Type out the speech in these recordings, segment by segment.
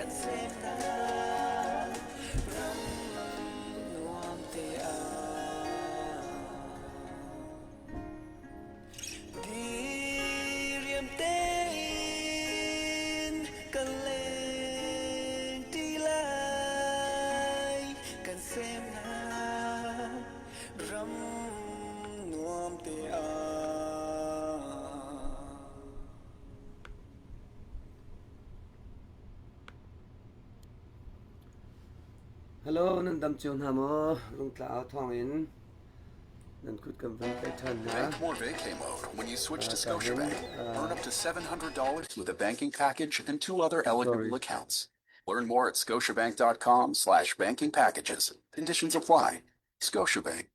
kan semnak ram nuam te ah. Diriam tein kan leng ṭi lai, kan semnak ram nuam te ah. Hello, nan dam cio hna maw? Rungtla au thawng in nan kut kan van tlaih ṭhan hna. Bank more vacay mode when you switch to Uh, ka hin, Scotiabank. uh, Earn up to $700 with a banking package and two other eligible sorry. accounts. Learn more at scotiabank.com slash banking packages. Conditions apply. Scotiabank.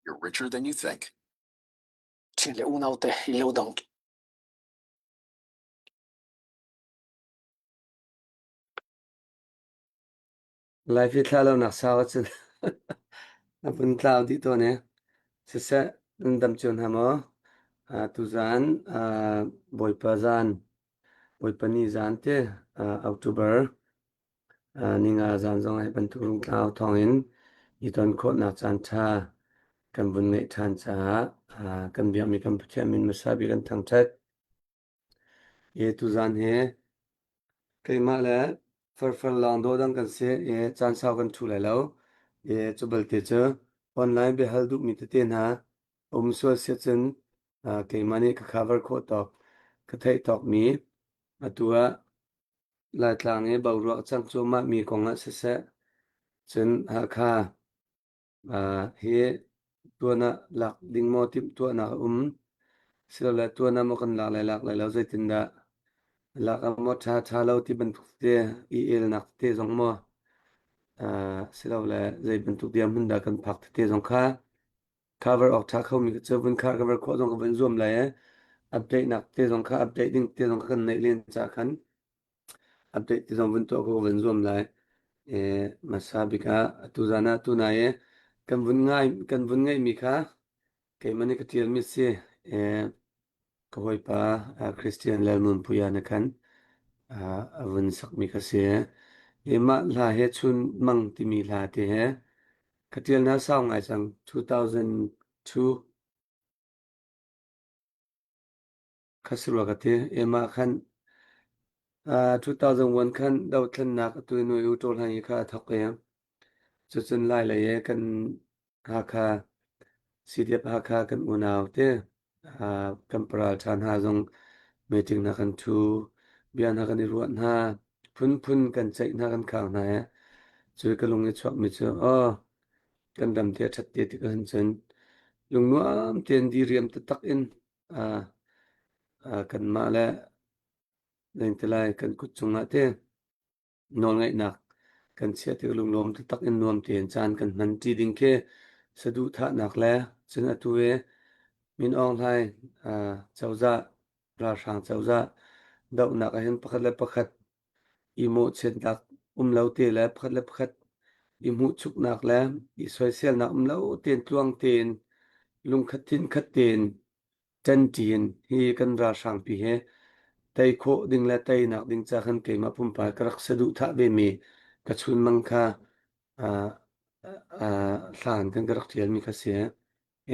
You're richer than you think. Chin le unau te i lo dang. Laifi thla lo nak sau ahcun a vun tlau dih tawn i siseh nan dam cio hna maw? Uh, tuzaan uh, Bawipa zan, Bawipa ni zan te uh, October uh, ninga zan zong hi bantuk rungtlau thawngin i ton khawhnak caan ṭha kan vun ngeih ṭhan caah uh, kan biakmi kan Pathian min hmasa bik kan thangṭhat. I tuzaan hi keimah le farfar lawng dawhdang kan si i caan sau kan ṭhu lai lo. I cu balte cu online biahal duhmi tete hna a um sual si ahcun keimah nih ka cover khawh tawk, ka theih tawkmi atu ah Laitlang i boruak cang cuahmahmi kong ah siseh, cun Hakha Hi tuan ah lak ding maw timhtuahnak a um? Silole tuan ah maw kan lak lai lak lai lo zeitindah lak ah maw ṭha ṭha lo ti bantuk tete i elnak tete zong maw silole zei bantuk dirhmun dah kan phak tete zong kha cover awk ṭha khomi cu vun khar cover khawh zong ka vun zuam lai i update nak te zong kha update ding te zong kha kan neih len caah khan Update ti zong vun tuah ko vun zuam lai. E, hmasa bik ah atu zan ah tunai i kan vun ngai kan vun ngeihmi kha keimah nih ka ṭialmi a si. E, ka hawipa Christian Lalnunpuia nih khan a vun sakmi kha si. E, mah hla he chun mang timi hla te he ka ṭial hna sau ngai cang 2002 Kha si rua ka ti. Emah khan 2001 khan dothlennak atu nu i U Hlaing hi kha a thawk i cucun Lai lei i kan Hakha CDF Hakha kan unau te kan paral ṭha hna zong meeting hna kan ṭhu bia hna kan i ruah hna phunphun kan ceih hna kan khang hna i cu ka lung i chuakmi cu aw kan ram te a ṭhat te tik ahhin cun lungnuam tein diriam taktak in Kanmah le lengtelai kan kut cungah te nawlngeihnak kan chiah tik lunglawm taktak in nuam tein caan kan hman ṭi ding khi saduhthahnak le cun atu i Min Aung Hlaing cozah ralhrang cozah dohnak ahhin pakhat le pakhat i mawhchiatnak um lo te le pakhat le pakhat i hmuhchuknak le i soiselnak um lo tein tluang tein lungkhat thinkhat tein ṭanṭi in hi kan ralhrangpi hi tei khawh ding le teinak ding ca khan keimah pumpak ka rak saduhthah vemi ka chunmang kha uh, uh, hlan kan ka rak ṭialmi kha si.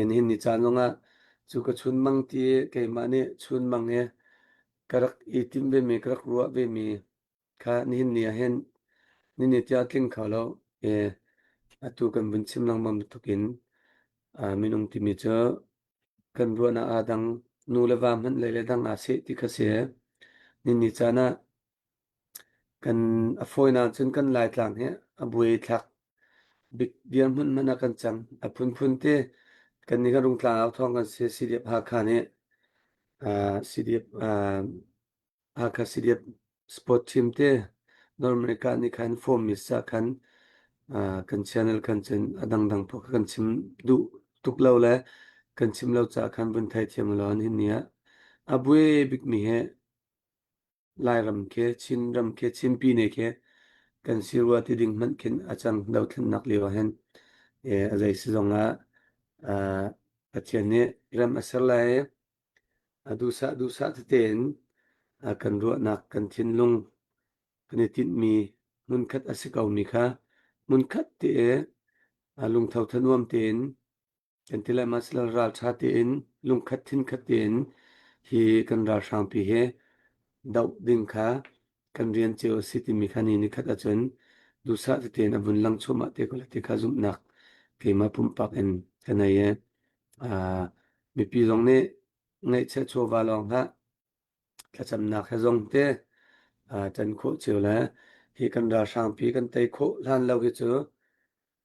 Nihin ni caan zongah cu ka chunmang ti keimah nih chunmang hi ka rak i timh vemi ka rak ruah vemi kha nihin ni ah hin nini tiah a tling kho lo. I atu kan vun chim lengmang bantukin minung timi cu kan ruahnak aa dang nu le va hmanh lei le dang aa seh ti kha si. Nini caan ah Kan a fawinak cun kan Laitlang hi a buaithlak bik dirhmun hmanh ah kan cang. A phunphun te kannih kan Rungtlang au thawng kan si. CDF Hakha nih uh, CDF uh, Hakha CDF sport team te North America nih khan form mi sa khan uh, kan channel khan cun a dangdang paoh kha kan chim duh tuk lo le kan chim lo caah khan vun theithiam law hin ni ah a buai bikmi hi Lairam khi Chinram khi Chinpine khi kan si rua ti ding hmanh khin a cang dothlennak lio ah hin a zei si zong ah Pathian nih rem a ser lai i. A duhsah duhsah tete in kan ruahnak kan thinlung kan i tinhmi hmunkhat a si komi kha hmunkhat te lungtho thanuam tein kan ti lai ma silal ralṭha tein lungkhat thinkhat tein hi kan ralhrangpi he doh ding kha kan rian cio a si timi kha ni nikhat ahcun duhsah tete in a vun lang chuahmah te ko lai ti kha zumhnak keimah pumpak in ka nei i mipi zong nih ngaihchiah chawva lawng hlah thlacamnak he zong te ṭan khawh cio le hi kan ralhrangpi kan tei khawh hlan lo hi cu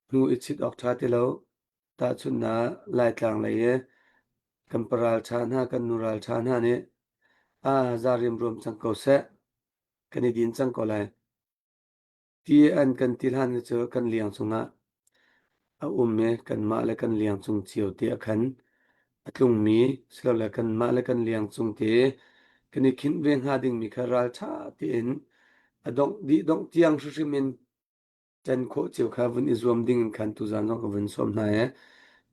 hnu i chit awk ṭha ti lo. Tahchunhnak Laitlang lei i kan paralṭha hna kan nu ralṭha hna nih aa za riamruam cang ko seh kan i din cang ko lai. Ti an kan ti hlan hi cu kan liang cungah a um i kanmah le kan liang cung cio te ah khan a tlungmi silole kanmah le kan liang cung te kan i khinh ve hnga dingmi kha ralṭha tein a dongh dih dongh tiang hrimhrim in ṭan khawh cio kha vun i zuam ding in khan tuzaan zong ka vun sawm hna i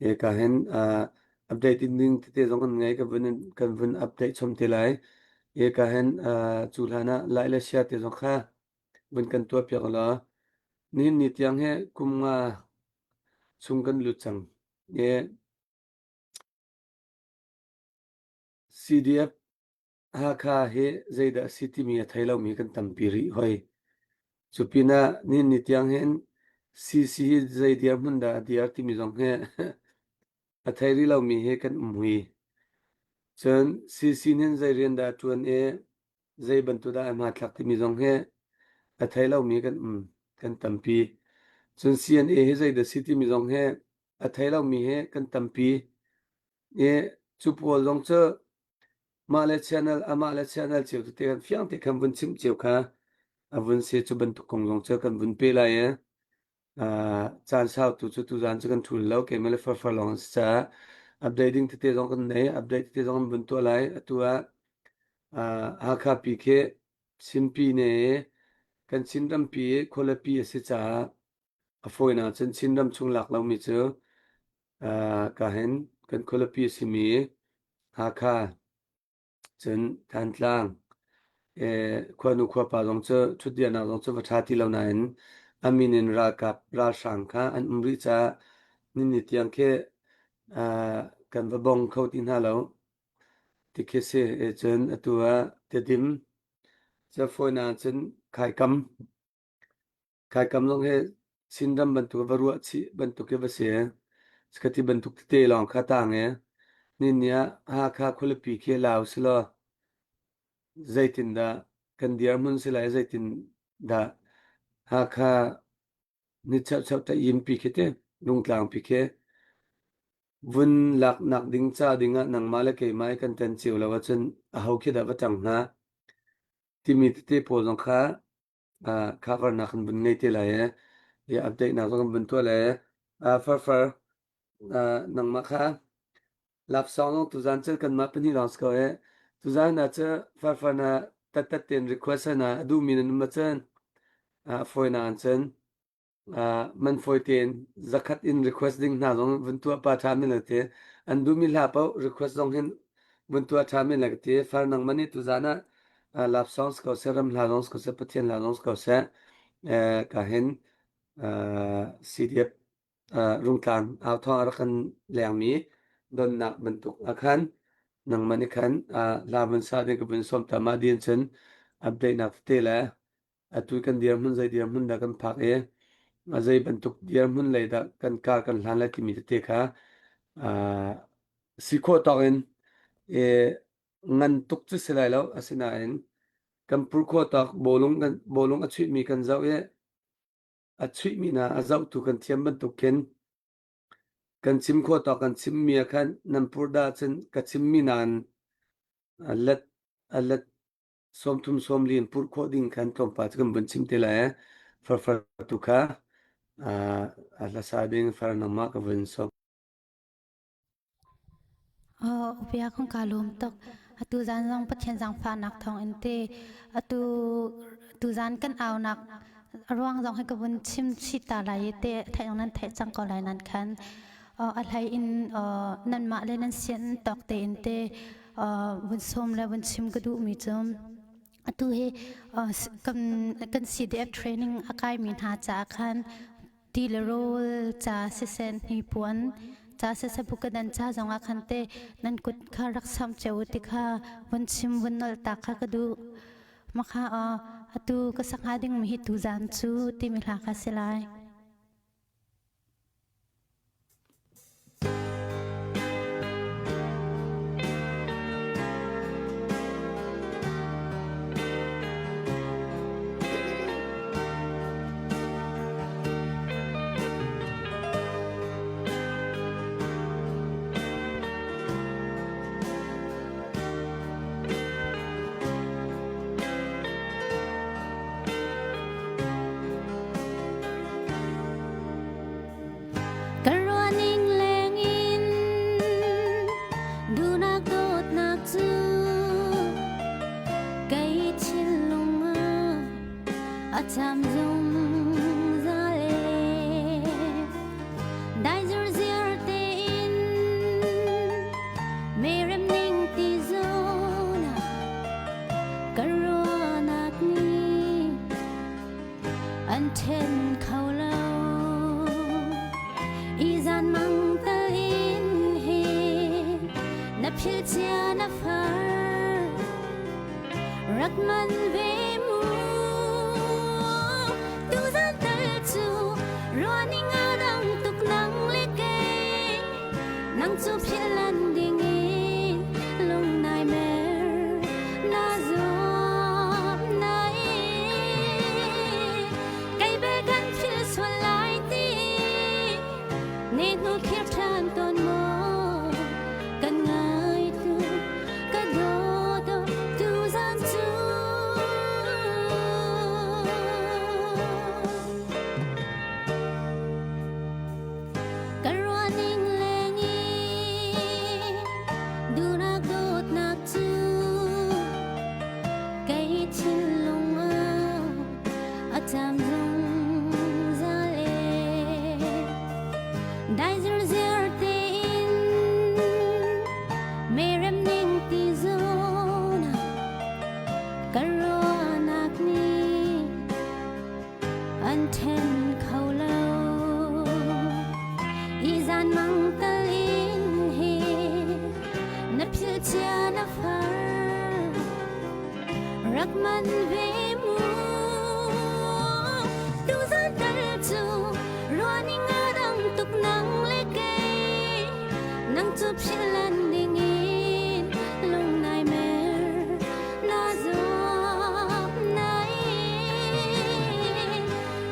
hika hin update ding tete zong kan ngei ka vun kan vun update chom te lai. Hika hin cu hlan ah lai le share te zong kha vun kan tuah piak law nihin ni tiang hi kum nga chung kan lut cang. I CDF Hakha hi zeidah a si timi a thei lomi kan tampi rih hoi. Cu pinah nihin ni tiang hin CC hi zei dirhmun dah a dir timi zong hi a thei rih lomi hi kan um hui. Cun CC nih zei rian dah a ṭuan i zei bantuk dah a hmathlak timi zong hi a thei lomi kan um kan tampi. Cun CNA hi zeidah si timi zong hi a thei lomi hi kan tampi. I cu pawl zong cu mah le channel amah le channel cio tete kan fiang te khan vun chimh cio kha a vun si cu bantuk kong zong cu kan vun pe lai i caan sau tu cu tuzaan cu kan ṭhul lo keimah le farfar lawng an si caah update ding tete zong kan nei update tete zong kan vun tuah lai atu ah Hakha pi khi Chinpi ne kan Chinrampi khualipi a si caah a fawinak cun Chinram chung lak lomi cu ka hin kan khualipi a simi Hakha Cun Thantlang khuanu khuapa zong cu ṭhutdirnak zong cu va ṭha ti lo nain a min in ralkap ralhrang kha an um rih caah nini tiang khi kan va bong kho ti hna lo. Ti khi si. Cun atu ah Tedim cafawinak cun Khaikam Khaikam zong hi Chinram bantuk va ruah chih bantuk hi va si. Khati bantuk tete lawng kha tang i nini ah Hakha khualipi khi lau si law zeitindah kan dirhmun si lai zeitindah Hakha ni cheucheu ta-yin pi khi ti Rungtlang pi khi vun laknak ding ca ding ah nangmah le keimah i kan ṭan cio lo ahcun aho khi dah va ṭang hnga timi tete pawl zong kha cover nak kan vun ngei te lai i update nak zong kan vun tuah lai. Farfar nangmah kha lapsang zong tuzan cu kanmah pahnih lawng si ko i tuzan na cu farfar na tattat tein request na a duhmi nan um ahcun fawinak an cun man fawi tein zakhat in request ding hna zong vun tuah pa ṭha men la ti an duhmi hla paoh request zong hin vun tuah ṭha men la ka ti far nangmah nih tuzan ah love songs ko seh ram hla zong ko seh Pathian hla zong ko seh ka hin CDF rungtlang au thawng a rak kan lengmi donnak bantuk ah khan nangmah nih khan hla vun sa ding ka vun sawm ta ma din cun update nak tete le atu kan dirhmun zei dirhmun dah kan phak i a zei bantuk dirhmun lei dah kan kar kan hlan lai timi tete kha si khawh tawk in ngan tuk cu si lai lo asinain kan pur khawh tawk bawlung kan bawlung a chuihmi kan zoh i a chuihmi hna a zohtu kan thiam bantuk khin kan chim khawh tawk kan chimmi ah khan nan pur dah cun ka chimmi nain a let a let 30 sawmli in purh khawh ding khan tlawmpal cu kan vun chim te lai. Farfar tu kha a hlasa ding far nangmah ka vun sawm. Oh, upia kong ka lum tuk. Atu zan zong Pathian zaangfahnak thawng in te atu tu zan kan aunak ruang zong hi ka vun chim chit ta lai i te theih nan theih cang ko lai nan khan a hlei in nanmah le nan sian tawk tein te. Vun sawm le vun chim ka duhmi cu atu hi kan CDF training a kaimi hna caah khan ti le rawl ca siseh hnipuan ca siseh bukadan ca zongah khan te nan kut kha rak samh cio u ti kha vun chim vun nolh ta kha ka duh. Makha atu ka sak hnga dingmi hi tuzaan cu timi hla kha si lai. Ka ruahning lengin duhnak dawtnak cu kei thinlung ah a cam zungzal e. Dai zirziar tein merem ning ti zawn ah ka ruahnak nih an ṭhen kho lo. I zan mang tal in hi na philh cia na far rak man ve mu. Tuzan tal cu ruahning a dang tuk nang le kei nang cu philh lan ding in lung nai mer na zuam nai kei bel kan philh sual lai ti ni hnu khir ṭhan tawn maw kan ngai tu ka daw tuzan cu. Ka ruahning leng i duhnak dawtnak cu kei thinlung ah a cam zungzal e. Dai zirziar tein merem ning ti zawn ah ka ruahnak nih an ṭhen kho lo. I zan mang tal in hi na philh cia na far rak man ve mu. Tuzan tal cu ruahning a dang tuk nang le kei nang cu philh lan ding in lung nai mer na zuam nai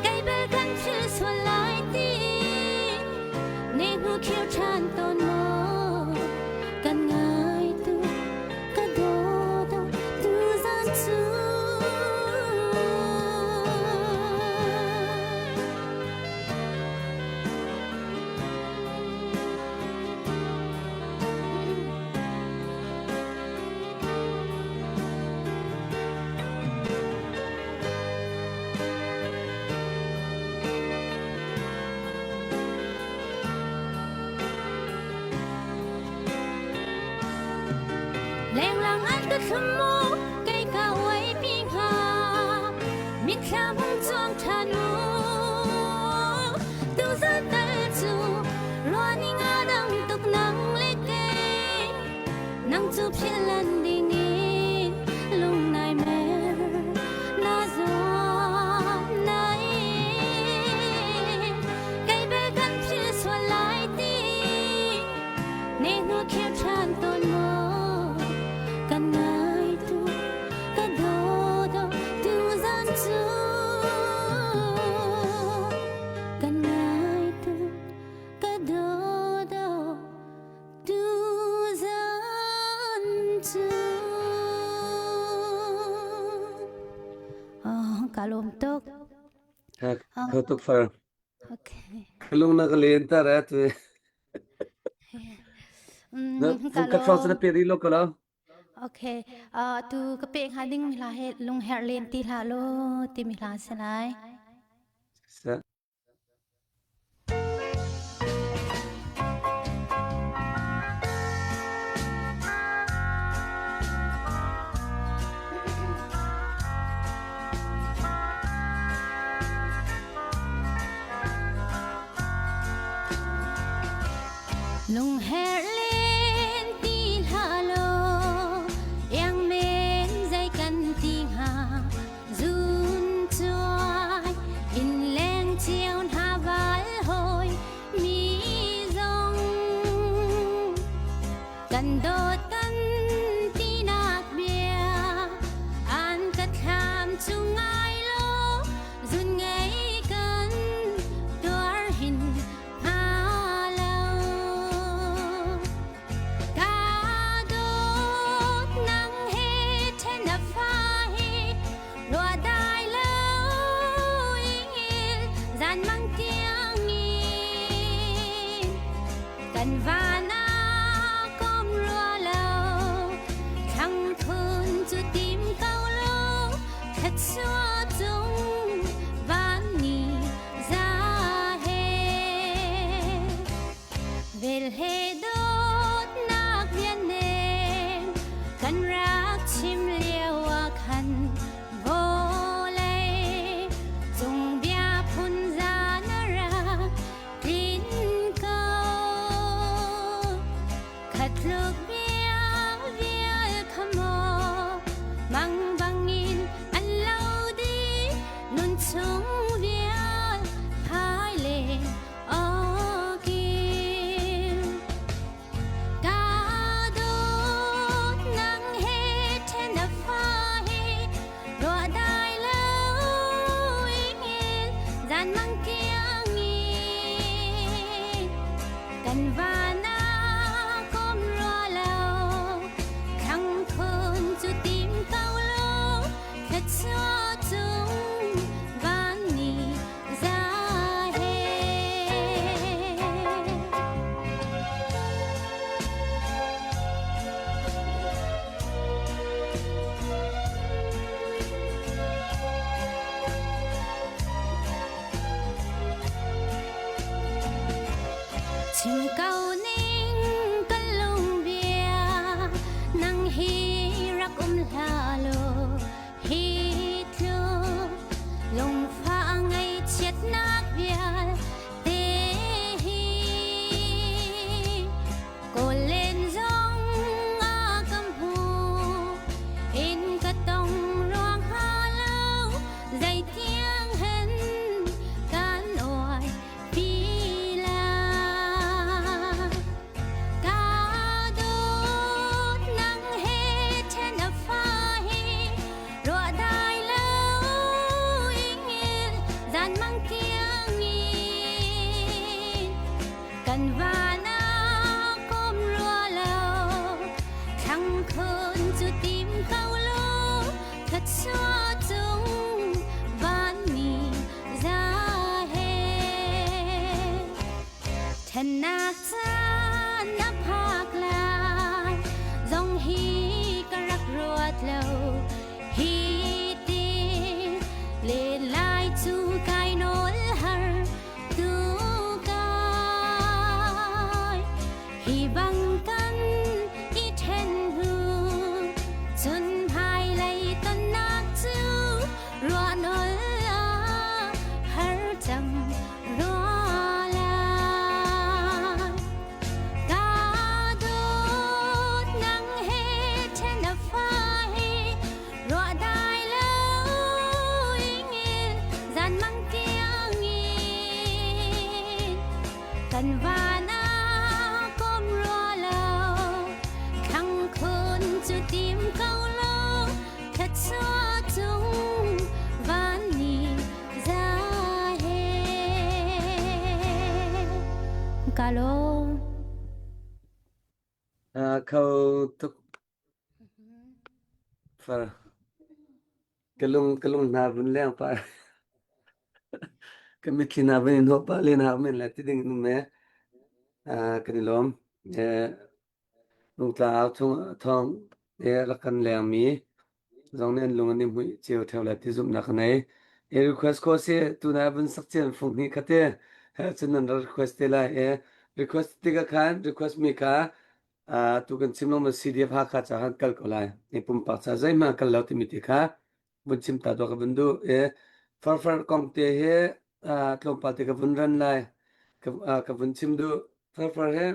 kei bel kan philh sual lai ti ni hnu khir ṭhan tawn maw kan ngai tu ka daw tuzan cu. Lenglang an ka thlum mu kei ka uai pi hnga mitthlam hung chuang ṭhan mu tuzan tal cu ruahning a dang tuk nang le kei nang cu philh lan ding in lung nai mer na zuam nai kei bel kan philh sual lai ti ne hnu khir ṭhan tawn maw kan ngai tu ka daw daw tuzan cu kan ngai tu ka daw daw tuzan cu. Oh, ka lawm tuk. Kho tuk far. Okay. Lung na ka len ta ra tu. Na Ka ka throw na lawm. pe ri lo ko lo. Okay. Tu ka pe hnga ding mi hla he lung herh len ti hlah lo ti mi hla si lai. Sa. Lungherh len ti hlah law, iang men zei kan ti hnga. Zun cuai in leng cio hna val hawi mi zong. Kan dawt kan tinak bia, an ka thlam chung ngai lo, zun ngei kan tuar hin hnga lo. Ka dawt nang he ṭhen a fa hi rua dai lo in zan mang tiang in kan van ah kom rua lo thlang phun cu tim ko lo thluachuah cung van ni za he vel he dawtnak vian kan rak chim lio ah khan vawlei cung bia phun za na rak tlin ko khatluk bia vial kha maw mang bangin an lo di nun chung vial phai le awkim ka dawt nang he ṭhen a fa he ruah dai lo in zan mang tiang in kan van ah kom rua lo thlang khun cu tim ko lo thluachuah cung van ni za he. Chim ko ning kan lung bia nang hi rak um hlah law hi tluk lungfah ngaihchiatnak vialte hi kawl len zong a ka hmu in ka tong ruang hnga lo zeitiang hen kan uai pi lai ka dawt nang he ṭhen a fa hi ruah dai lo in zan mang tiang in kan van ah kom rua lo thlang khun cu tim ko lo thluachuah cung van ni za he ṭhennak caan a phak lai zong hi ka rak ruat lo hi ti len lai cu kai nawl har tu kai hi bang kan i ṭhen hnu cun hmailei tonnak cu ruah nawl a har cang rua lai ka dawt nang he ṭhen a fa he ruah dai lo in zan mang tiang in kan van ah kom rua lo thlang khun cu tim ko lo thluachuah cung van ni za he ka lawm. Kho tuk far. Ka lung ka lung hna vun leng pah. Ka mitthli hna vun in hnawh pah len hau men le ti ding in um e. Kan i lawm. Rungtlang chung thawng he rak kan lengmi zong nih an lung an i hmuih cio ṭheo lai ti zumhnak ka nei. I request khawh si tunai vun sak cian fung hnih kha te he cun nan rak request te lai i request tikah khan request mi kha tu kan chim lengmang CDF Hakha ca khan kal ko lai. I pumpak ca zeihmanh kal lo timi ti kha vun chim ta dawh ka vun duh. I farfar kong te hi tlawmpal te ka vun ran lai. Ka, ka vun chim duh. Farfar he.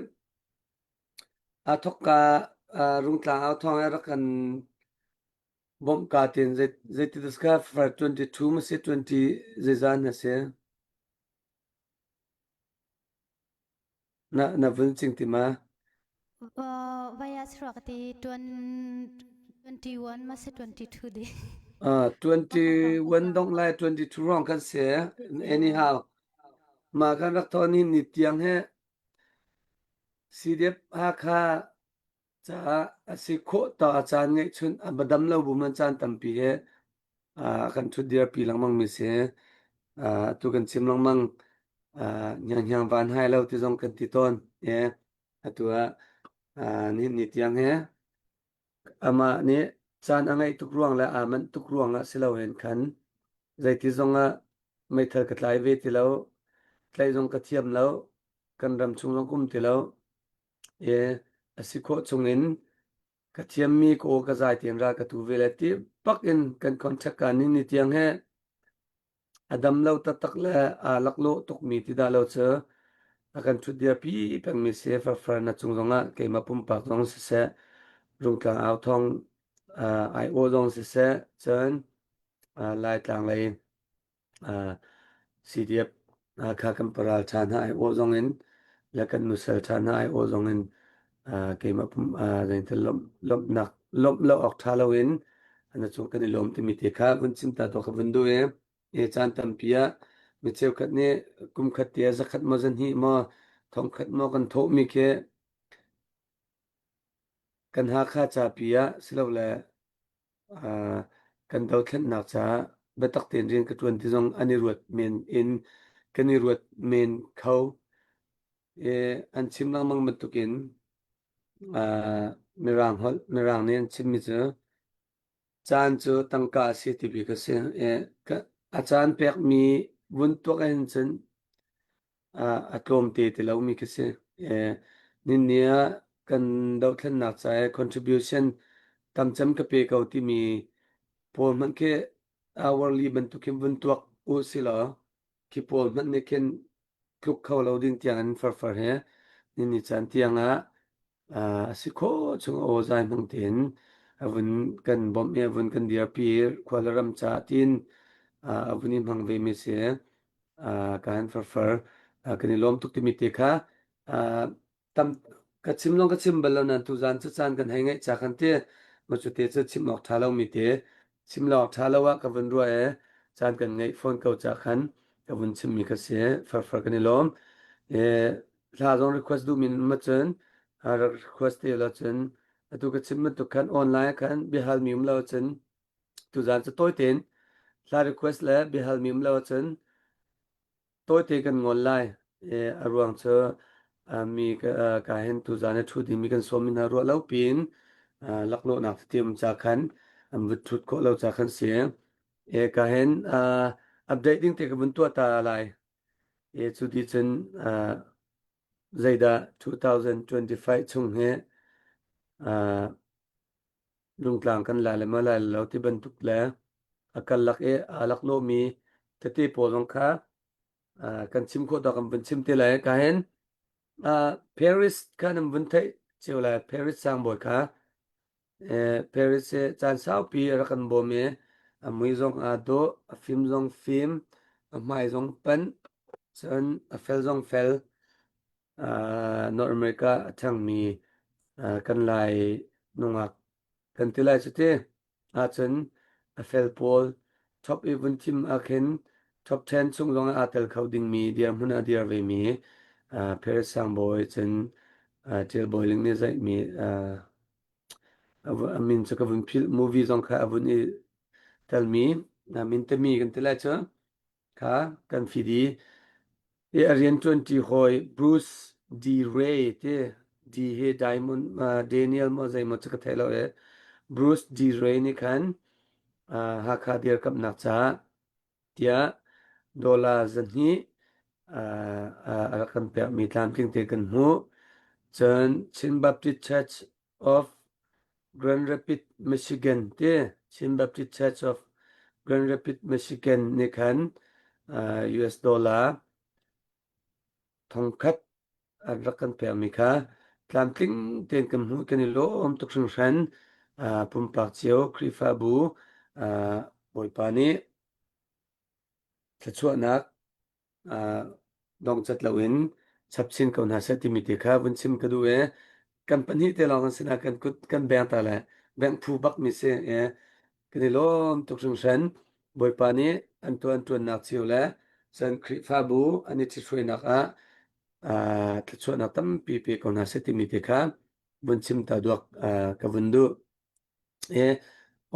Aa thawkka Rungtlang au thawng i rak kan bawmh ka tiin zeiti dah ka 22 ma si 20 zeizah na si? Na na vun cing ti ma? Vaya chuak ti 21 ma si 22 di. 21 dong lai 22 rong kan si. Anyhow, ma kan rak thon hin ni tiang he CDF Hakha caah a si khawh ta a caan ngeihchun a dam lo bu man caan tampi he a kan ṭhut dirpi lengmang mi si. Atu kan chim lengmang hnianghniang van hai lo ti zong kan ti tawn. Atu ah nihin ni tiang he amah nih caan a ngeih tuk ruang le aa manh tuk ruang ah si loin khan zeiti zong ah meithal ka tlai ve ti lo, tlaih zong ka thiam lo, kan ram chung zong ka um ti lo. I a si khawh chung in ka thiammi ka aw ka zai tiang ral ka tu ve le ti bak in kan contact ka ni ni tiang he a dam lo taktak le aa laklawh tukmi ti dah lo cu a kan ṭhutdirpi pengmi si. Farfar na cung zongah keimah pumpak zong siseh, Rungtlang au thawng aiawh zong siseh, cun Laitlang lei CDF kha kan paral ṭha hna aiawh zong in le kan nusal ṭha hna aiawh zong in keimah pum zeitin lawmhnak lawmh lo awk ṭha loin na cung kan i lawm timi te kha vun chim ta tuah ka vun duh i i caan tampi ah mi cheukhat nih kum khat te ah zakhat maw zahnih maw thongkhat maw kan thawhmi khi kan Hakha capi ah silole kan dothlennak caah biatak tein rian ka ṭuan ti zong an i ruat men in kan i ruat men kho. I an chim lengmang bantukin Mirang holh Mirang nih an chimmi cu caan cu tangka a si ti bik a si. A caan pekmi vun tuak ahhin cun a tlawmte ti lomi khi si. Ninni ah kan dohthlennak ca i contribution tamcem ka pe ko timi pawl hmanh khi hourly bantuk khin vun tuak u silaw khi pawl hmanh nih khin tluk kho lo ding tiang in farfar he nini caan tiang ah a si khawh chung aw zai hmang tein a vun kan bawmh i a vun kan dirpi khua le ram caah tiin a vun i hmang ve mi si. Ka han farfar kan i lawm tuk timi te kha tam ka chim lawng ka chim bal lo nain tuzaan cu caan kan hei ngeih ca kan ti ma cu te cu chim awk ṭha lomi te chim lo awk ṭha lo ah ka vun ruah i caan kan ngeih fawn ko ca khan ka vun chimmi ka si farfar kan i lawm e hla zong request duhmi ma cun rak request te lo cun atu ka chim bantuk khan online khan biahal mi um lo cun tuzaan cu tawi tein hla request le biahal mi um lo cun Tawite kan ngol lai. A ruang cu mi ka hin tuzaan i ṭhu dingmi kan sawmmi hna ruah lo piin laklawhnak tete um ca khan an vut ṭhut khawh lo ca khan si. Ka hin update ding te ka vun tuah ta lai. Cu ti cun zeidah 2025 chung hi Lungtlang kan la le maw la lo ti bantuk le a karlak i aa laklawhmi tete pawl zong kha kan chim khawh tawk kan vun chim te lai. Ka hin Paris kha nan vun theih cio lai. Paris sangbawi kha Paris hi caan saupi a rak kan bawm i a mui zong aa dawh, a fim zong fim, a hmai zong panh, cun a fel zong fel. North America a ṭhangmi kan Lai nungak kan ti lai cu ti. Ahcun a fel pawl top i vun thim ahkhin top 10 chung zong ah aa tel kho dingmi dirhmun ah dir vemi Paris Sangbawi cun Ṭial Bawi Ling nih zaihmi a min cu ka vun philh movie zong kha a vun i telmi min tami kan ti lai cu. Kha kan fit i i a rianṭuanṭi hawi Bruce D. Ray ti D hi Diamond Daniel maw zeimaw cu ka thei lo i Bruce D. Ray nih khan Hakha dirkamhnak caah tiah dollar 200 a rak kan pekmi tlamtling te kan hmuh. Cun Chin Baptist Church of Grand Rapids, Michigan ti Chin Baptist Church of Grand Rapids, Michigan nih khan US dollar thongkhat an rak kan pekmi kha Tlamtling tein kan hmuh kan i lawm tuk hringhran. Pumpak cio Khrihfabu Bawipa nih thluachuahnak dongcat loin chap chin ko hna seh timi te kha vun chim ka duh i kan pahnih te lawng kan sinah kan kut kan beng ta le bengh phu bak mi si i kan i lawm tuk hringhran. Bawipa nih an tuan ṭuannak cio le cun Khrihfabu an i ṭhithruainak ah thluachuahnak tampi pe ko hna seh timi te kha vun chim ta duak ka vun duh. I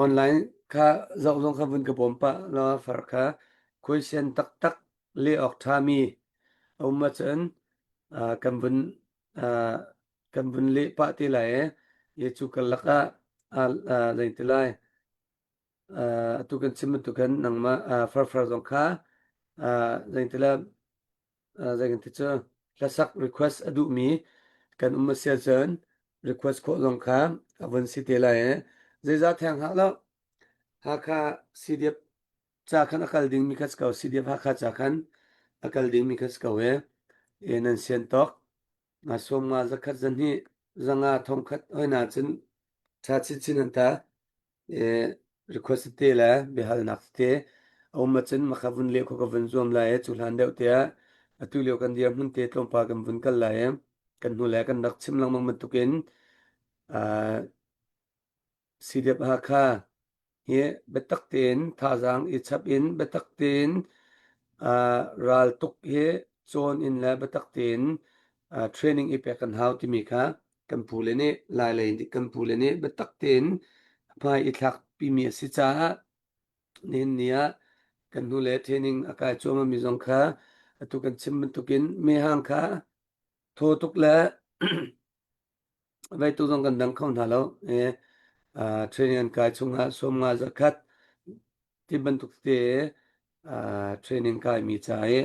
online kha zoh zong kha vun ka bawm pah law far kha question taktak leh awk ṭhami a um ahcun kan vun kan vun leh pah te lai i i cu karlak ah zei ti lai atu kan chim bantuk khan nangmah farfar zong kha zei ti lai zei kan ti cu hlasak request a duhmi kan um a si ahcun request khawh zong kha a vun si te lai i zeizah theng hlah lo Hakha CDF ca khan a kal dingmi kha si ko CDF Hakha ca khan a kal dingmi kha si ko e e nan sian tawk nga sawm nga zakhat zahnih zanga thongkhat hoi na cun ṭha chinchin an ta request te le biahalnak tete a um ahcun maka vun leh kho ka vun zuam lai i cu hlan deuh te ah atu lio kan dirhmun te tlawmpal kan vun kal lai i kan hnu le kan rak chim lengmang bantukin CDF Hakha hi biatak tein thazaang i chap in biatak tein raltuk hi cawn in le biatak tein training i pek kan hau timi kha kan pule nih Lailei nih kan pule nih biatak tein hmai i thlakpimi a si caah nihin ni ah kan hnule training a kai cuahmahmi zong kha atu kan chim bantukin mehhang kha thaw tuk le veitu zong kan dang kho hna lo i training an kai chungah sawmnga zakhat ti bantuk te training kaimi ca i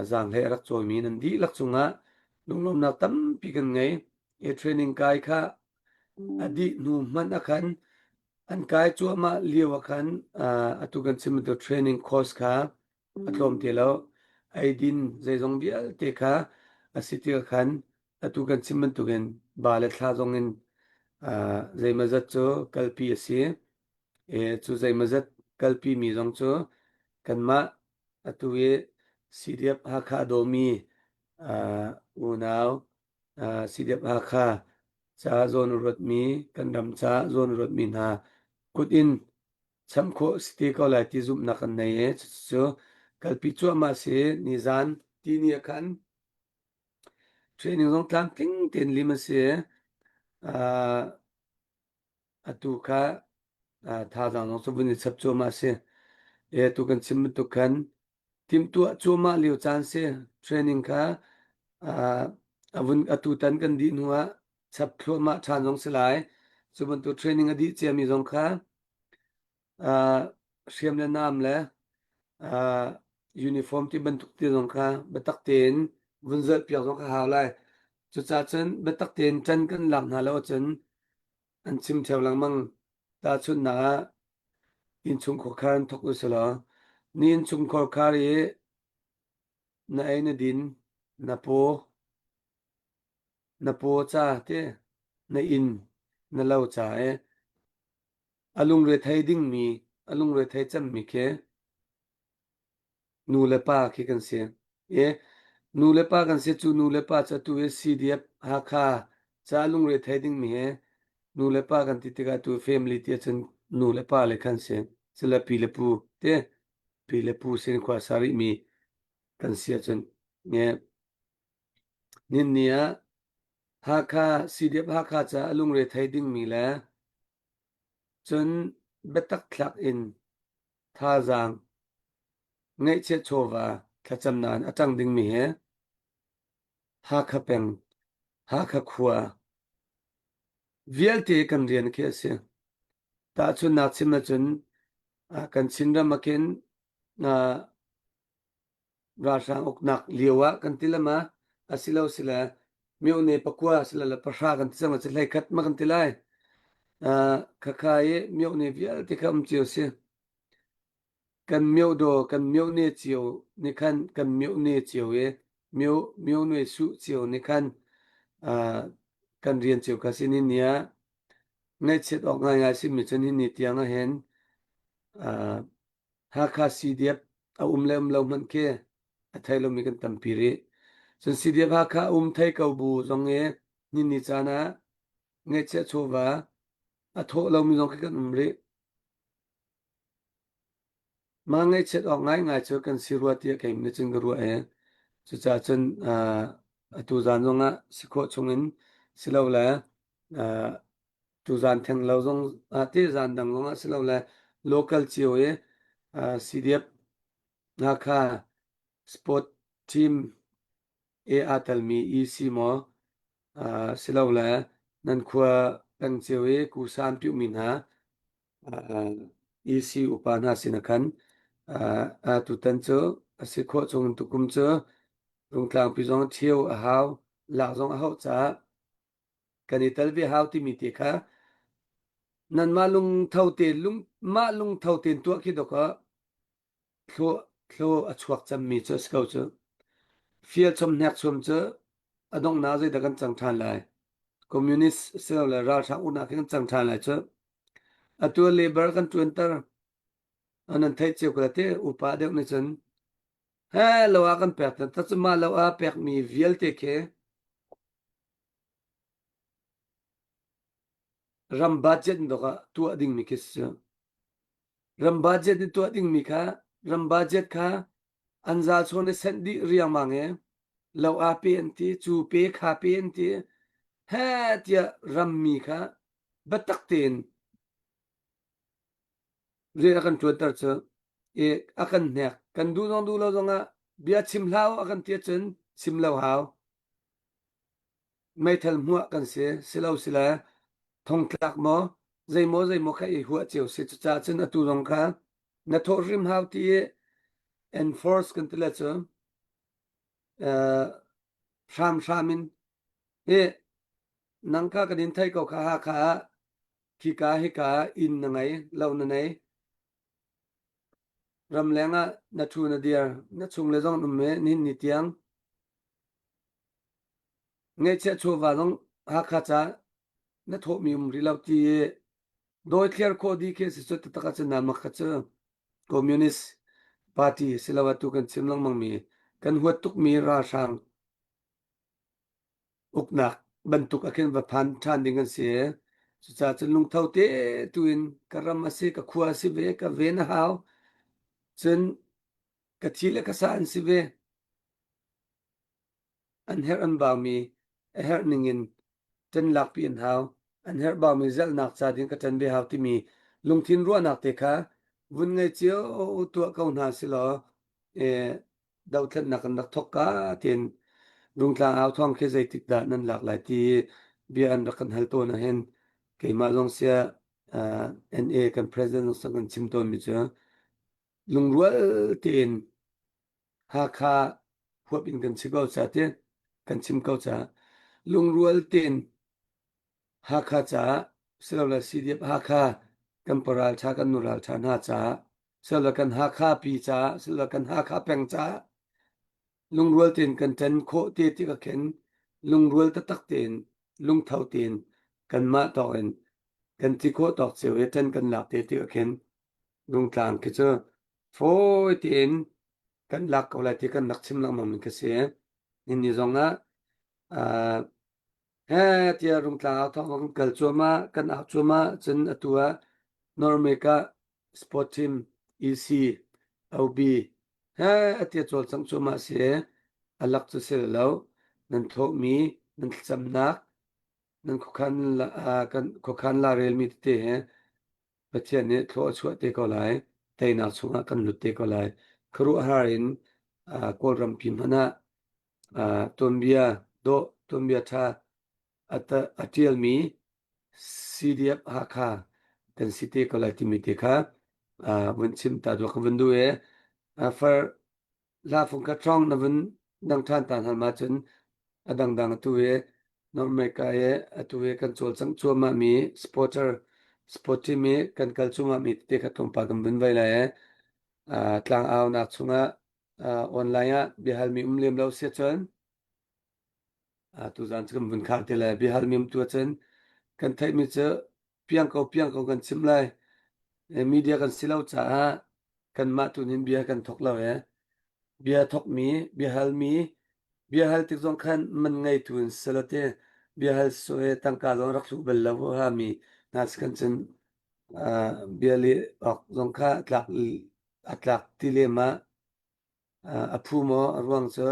zaanghlei a rak cawimi nan dihlak cungah lunglawmhnak tampi kan ngei. I training kai kha a dih hnu hmanh ah khan an kai cuahmah lio ah khan atu kan chim bantuk training course kha a tlawm ti lo. Eidin zeizong vialte kha a si tikah khan atu kan chim bantukin ba le thla zong in zeimawzat cu kalpi a si. I cu zeimawzat kalpi mi zong cu kanmah atu i CDF Hakha a dawmi unau CDF Hakha ca zawn a ruatmi kan ram ca zawn a ruatmi hna kut in cham khawh si te ko lai ti zumhnak kan nei i cucu kalpi cuahmah si nizan tini ah khan training zong tlamtling tein lim a si. Atu kha thazaang zong cu vun i chap cuahmah a si. E atu kan chim bantuk khan timhtuah cuahmah lio caan si. Training kha a vun atu tan kan dih hnu ah chap thluahmah ṭhan zong si lai. Cu bantuk training a dih ciami zong kha hriam le nam le uniform ti bantuk ti zong kha biatak tein vun zulhpiak zong kha hau lai. Cucaah cun biatak tein ṭan kan lak hna lo ahcun an chim ṭheo lengmang. Tahchunhnak ah innchungkhar khar in thawk u silaw ni innchungkhar khar i na ei na din na paw na paw ca te na inn na lo ca i a lungre thei dingmi a lungre thei cemmi khi nu le pa khi kan si. I nu le pa kan si cu nu le pa cu atu hi CDF Hakha ca lungre thei dingmi hi nu le pa kan ti tikah tu family ti ahcun nu le pa le khan si. Cule pi le pu te pi le pu sin khua sa rihmi kan si ahcun nge nin ni ah Hakha CDF Hakha ca a lungre thei dingmi le cun biatak thlak in thazaang ngeihchiah chawva thlacamnak in a ṭang dingmi hi Hakha peng, Hakha khua vialte kan rian khi a si. Tahchunhnak chim ahcun kan Chinram ah khin ralhrang uknak lio ah kan ti lama asilo sile myone pakua sile le pahra kan ti cang la hlei khat ma kan ti lai khakha i myone vialte kha um cio si kan myo do kan myone cio ni khan kan myone cio i myo myone su cio ni khan. kan rian cio kha si ni ni ah ngaihchiat awk ngaingai simi cu ni ni tiang ahhin uh, Hakha CDF a um le um lo hmanh khi a thei lomi kan tampi rih. Cun CDF Hakha a um thei ko bu zong i ni ni caan ah ngaihchiah chawva a thawh lomi zong khi kan um rih. Mah ngaihchiat awk ngaingai cu kan si rua tiah keimah nih cun ka ruah i cucaah cun uh, atu zan zongah si khawh chungin silole uh, tuzan theng lo zong ah te zan dang zongah silole local cio i uh, CDF Hakha sport team e aa telmi EC maw uh, silole nan khua peng cio i kusan piuhmi hna EC upa hna sin ah khan tutan cu a si khawh chung tukum cu Rungtlangpi zong ṭhio a hau, lak zong a hauh caah kan i tel ve hau timi te kha nanmah lungtho te lung mah lungtho tein tuah khi dawk ah thlaw a chuak cemmi cu a si ko cu. Fial chom hnek chom cu a donghnak zeidah kan cang ṭhan lai? Communist silole ralhrang uknak khi kan cang ṭhan lai cu. Atu labor kan ṭuanter. Nan theih cio ko te upa deuh nih cun he lo ah kan pek ta cu mah lo ah pekmi vialte khi ram budget dok ah tuah dingmi khi si. Ram budget in tuah dingmi kha ram budget kha an zal chawn i senh dih riangmang i lo aa pe an ti, cu pe kha pe an ti. He tiah rammi kha biatak tein rian a kan ṭuanter cu i a kan hnek. Kan duh zong duh lo zongah bia chim hlah u a kan ti ahcun chim lo hau. Meithal hmuah kan si, silo sile thongtlak maw zeimaw zeimaw kha i huah cio si. Cucaah cun atu zong kha na thawh hrim hau ti i enforce kan ti le cu uh, hramhram in hi nang kha kan in thei ko kha Hakha ah khika hika inn na ngei lo na nei ramleng ah na thu na dir na chung le zong um i nihin ni tiang Ngeihchiah chawva zong Hakha ca na thawhmi um rih lo ti i dawithliar khawh dih khi a si cu taktak ahcun nangmah kha cu Communist Party siloah tu kan chim lengmangmi kan huat tukmi ralhrang uknak bantuk ah khin va phan ṭhan ding an si. Cucaah cun lungtho te tu in ka ram a si, ka khua a si ve, ka ven a hau. Cun ka thi le ka sa an si ve. An herh an baumi a herh ningin ṭan lakpi an hau. An herh baumi zelhnak ca ding ka ṭan ve hau timi lungthin ruahnak te kha vun ngei cio tuah ko hna silaw eh, dothlennak kan rak thawk ka tiin Rungtlang au thawng khi zeitik dah nan lak lai ti bia an rak kan hal tawn ahhin keimah zong sia uh, NA kan president zong kan chim tawnmi cu lungrual tein Hakha huap in kan si ko ca ti kan chim ko ca lungrual tein Hakha caah silole CDF Hakha kan paral ṭha kan nural ṭha hna caah silole kan Hakha pi caah silole kan Hakha peng caah lungrual tein kan ṭan khawh te ti ka khen lungrual taktak tein lungtho tein kanmah tawk in kan ti khawh tawk cio i ṭan kan lak te ti ka khen Rungtlang khi cu fawi tein kan lak ko lai ti kan rak chim lengmang mi ka si. Nini zong ah uh, he tiah Rungtlang au thawng kan kal cuahmah kan au cuahmah cun atu ah North America Sport Team EC OB he atia cawlcangh cuahmah si a lak cu si lo nan thawhmi nan thlacamnak nan khuakhan la, kan khuakhan la relmi tete he Pathian nih thlua a chuah te ko lai. Teinak chungah kan lut te ko lai. Khuaruahhar in uh, Kawlrampi hmanh ah uh, tuanbia dawh, tuanbia ṭha a, a ṭialmi CDF Hakha kan si te ko lai timi te kha uh, vun chim ta duak ka vun duh i uh, far La fung khat hrawng na vun dang ṭhan ta hna ma cun a dangdang atu i North America i atu i kan cawlcangh cuahmahmi supporter sport team i kan kal cuahmahmi tete kha tlawmpal kan vun vai lai i uh, tlangaunak chungah uh, online ah biahalmi um lem lo si cun. Tuzan cu kan vun khar te lai. Biahal mi um tu ahcun kan theihmi cu piang ko piang ko kan chim lai. Media kan si lo caah kanmah tu nih bia kan thok lo e. Bia thokmi, biahalmi, biahal tik zong khan man ngeitu in si lo te biahal sawh tangka zong rak hluh bal lo ha mi hna si kan cun bia leh awk zong kha tlak a tlak ti lem ah a phu maw a ruang cu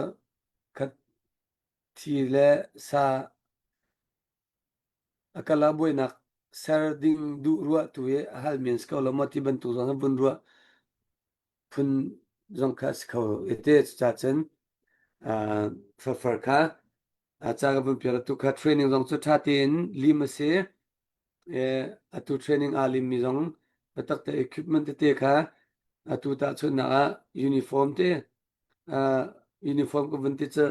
khat thi le sa a kal ah buainak ser ding duh ruah tu i a hal men si ko lo maw ti bantuk zong hi vun ruah phun zong kha a si kho i te cucaah cun fafar kha ca ka vun pial atu kha training zong cu ṭha tein lim a si. Atu training aa limmi zong biatak te equipment tete kha atu tahchunhnak ah uniform te uniform ka vun ti cu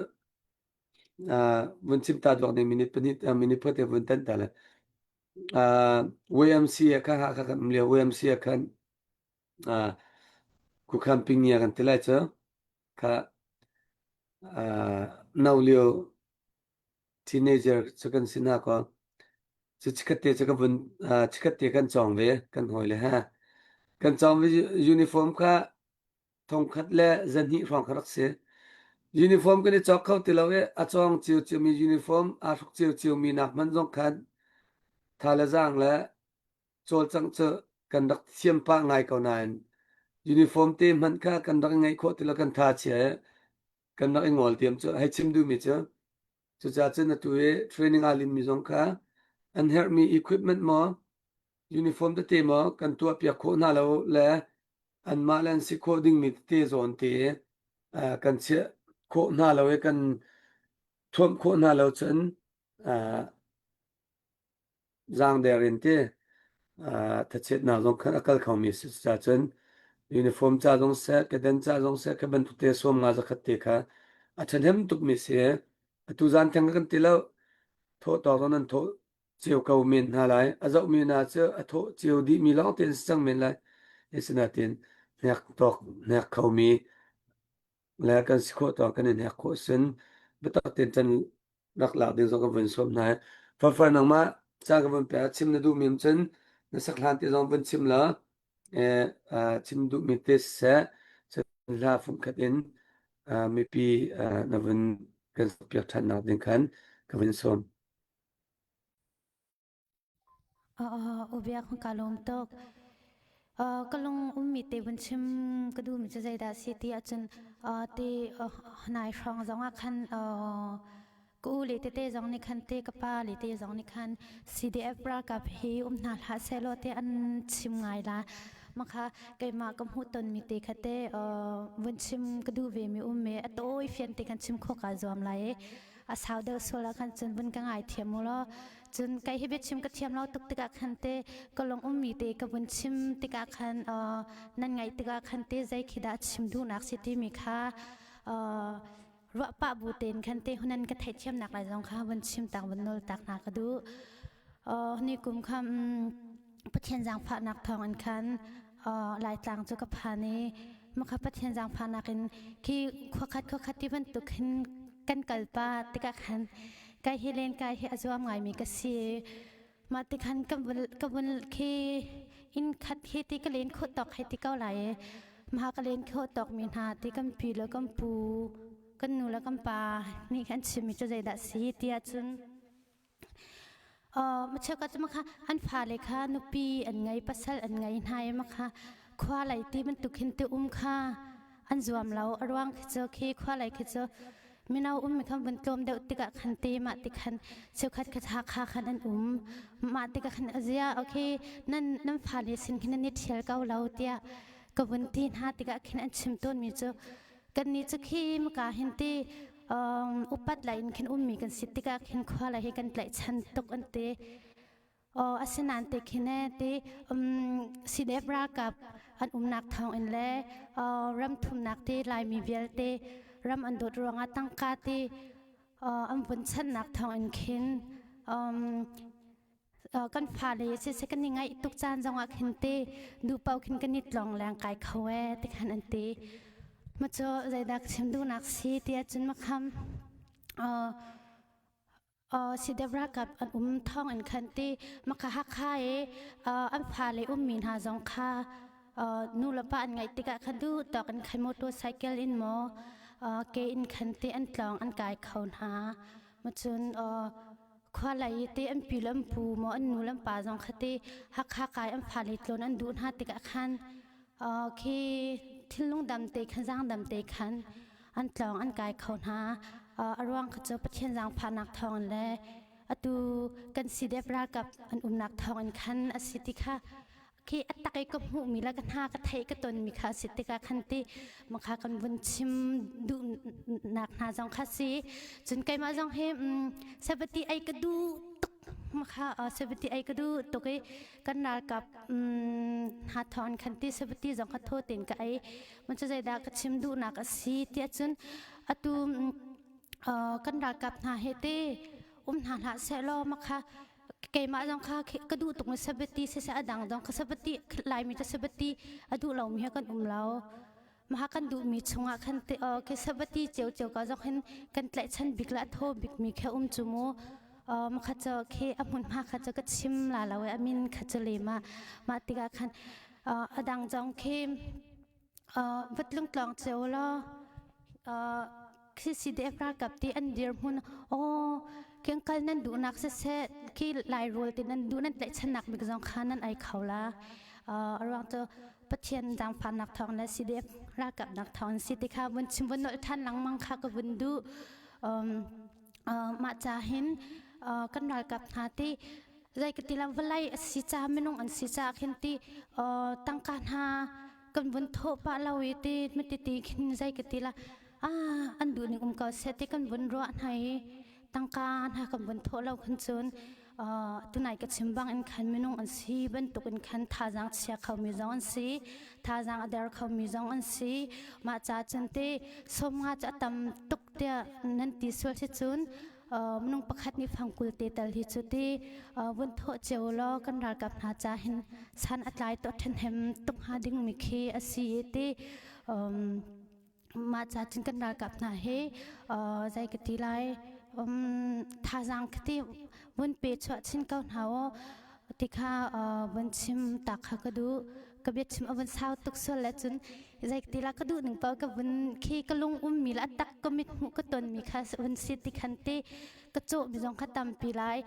vun chim ta duak ning minute pahnih minute pahnih te vun tan ta le YMC ah kha kha kan um lio YMC ah khan kukhan ping kan ti lai cu kha no lio teenager cu kan si hna ko. Cu chikkhat te cu ka vun chikkhat te kan cawng ve kan hawi le ha. Kan cawng ve uniform kha thongkhat le zahnih hrawng kha rak si. Uniform kan i cawk kho ti lo i a cawng cio ciomi uniform aa hruk cio ciomi nak hmanh zong khan tha le zaang le cawlcangh cu kan rak thiam pah ngai ko nain uniform te hmanh kha kan rak i ngeih khawh ti lo kan tha chia i kan rak i ngol diam cu hei chim duhmi cu cucaah cun atu i training aa limmi zong kha an herhmi equipment maw uniform tete maw kan tuahpiak khawh hna lo le anmah le an si khawh dingmi tete zawn te kan chiah khawh hna lo i kan thuamh khawh hna lo cun zaangder in ti thachiatnak zong khan a kal khomi a si. Cucaah cun uniform ca zong seh, kedan ca zong seh, kha bantuk te sawm nga zakhat te kha a ṭhahnem tukmi si. Atu zan theng kan ti lo. Thawh tawk zong nan thawh cio ko men hna lai. A zohmi hna cu a thawh cio dihmi lawng te an si cang men lai. Asinain hnek tawk hnek khomi le kan si khawh tawk kan i hnek khawh sin biatak tein ṭan rak lak ding zong ka vun sawm hna. Farfar nangmah ca ka vun pek chim na duhmi um cun na sak hlan te zong vun chim law eh, chim duhmi te siseh cun hla fungkhat in mipi na vun kan piak ṭhannak ding khan ka vun sawm. Ubiak ka lawm tuk. Ka lung ummi te vun chim ka duhmi cu zeidah si ti ahcun ti nai hrawng zong ah khan ka u le tete zong nih khan te ka pa le te zong nih khan CDF ralkap hi um hna hlah sehlaw te an chim ngai la. Makha keimah ka hmuh tonmi te kha te vun chim ka duh ve mi um me a tawi fian te khan chim khawh kaa zuam lai i a sau deuh sual ah khan cun vun ka ngai thiam u law cun kai hi biachim ka thiam lo tuk tikah khan te ka lung ummi te ka vun chim tikah khan nan ngaih tikah khan te zei khi dah chim duhnak si timi kha ruah pah bu tein khan te hunan ka theihthiamnak lai zong kha vun chim tak vun nawl tak hna ka duh ni kum kha Pathian zaangfahnak thawng in khan Laitlang cu ka phan i makha Pathian zaangfahnak in khi khuakhat khuakhat ti bantuk hin kan kal pa tikah khan kai hi len kai hi a zuam ngaimi ka si mah ti khan ka vun ka vun khi inn khat hi ti ka len khawh tawk hei ti ko lai i mah ka len khawh tawk mi hna ti kan pi le kan pu kan nu le kan pa nih khan chimmi cu zeidah si ti ahcun Cheukhat cu makha an fale kha nupi an ngei, pasal an ngei hna i makha khua lei ti bantuk hin ti um kha an zuam lo. A ruang khi cu khi khua lei khi cu mino ummi khan vun tlawm deuh tikah khan ti mah ti khan cheukhat kha Hakha khan an um. Mah tikah khan a zia okay nan nan fale sin khin nan i ṭhial ko lo tiah ka vun ti hna tikah khin an chim tawnmi cu kannih cu khi maka hin ti upat lai in khin ummi kan si tikah khin khua lai hi kan tlaihchan tuk an ti. Asinain te khin e ti CDF ralkap an umnak thawng in le ram thumnak ti Laimi vialte ram an dawt ruangah tangka ti an vun chanhnak thawng in khin kan fale siseh kan i ngaih tuk caan zongah khin te duhpaoh khin kan i tlong leng kai kho ee ti khan an ti. Ma cu zeidah ka chim duhnak si ti ahcun makham. CDF ralkap an um thawng in khan ti maka Hakha i an fale ummi hna zong kha nu le pa an ngaih tikah khan duh tawk in khan motorcycle in maw ke in khan ti an tlawng an kai kho hna. Macun khua lei i ti an pi le an pu maw an nu le an pa zong kha ti Hakha kai an fale tlawn an duh hna tikah khan khi thinlung dam te khan zaang dam te khan an tlawng an kai kho hna. A ruang kha cu Pathian zaangfahnak thawngin le atu kan CDF ralkap an umnak thawngin khan a si ti kha khi a tak i ka hmuhmi le ka hna ka theih ka tonmi kha a si tikah khan ti makha kan vun chim duhnak hna zong kha si. Cun keimah zong hi sabati ei ka duh tuk makha sabati ei ka duh tuk i kan ralkap hna thawng khan ti sabati zong kha thaw tein ka ei. Mun cu zeidah ka chim duhnak a si tiah cun atu kan ralkap hna he te um hna hlah sehlaw makha keimah zong kha ka duh tuk mi sabati siseh a dang zong kha sabati Laimi cu sabati a duh lomi he kan um lo. Maha kan duhmi chungah khan te ke sabati ceu ceu ka zong hin kan tlaihchan bik le a thaw bikmi khe um cu mu. Makha cu khi a hmunhma kha cu ka chim la lo i a min kha cu le ma mah tikah khan a dang zong khi vat lungtlawng cio law khi CDF ralkap ti an dirhmun aw keng kal nan duhnak siseh khi Lairawl ti nan duh nan tlaihchannak bik zong kha nan ei kho la. A ruang cu Pathian zaangfahnak thawng le CDF ralkap nak thawng si ti kha vun chim vun nolh than lengmang kha ka vun duh. Mah ca hin kan ralkap hna ti zei ka ti lam vawlei a si ca minung an si ca khin ti tangka hna kan vun thawh pah lo i ti matiti khin zei ka ti la ah an duh ning um ko seh ti kan vun ruah hna i tangka hna kan vun thawh lo khan cun tunai ka chim bang in khan minung an si bantuk in khan thazaang chia kho mi zong an si, thazaang a der kho mi zong an si. Mah ca cun te 50 cu a tam tuk tiah nan ti sual si cun minung pakhat nih fangkul te tal hi cu ti vun thawh cio law kan ralkap hna ca hin san a tlai to ṭhenhem tuk hnga ding mi khi a si i ti mah ca cun kan ralkap hna hi zei ka ti lai, thazaang ka ti vun pe chuah chin ko hna aw ti kha vun chim ta kha ka duh. Ka biachim a vun sau tuk sual le cun zei ti la ka duh ning paoh ka vun khi ka lung ummi le a tak ka mit hmuh ka tonmi kha vun si ti khan ti ka cawh mi zong kha tampi lai.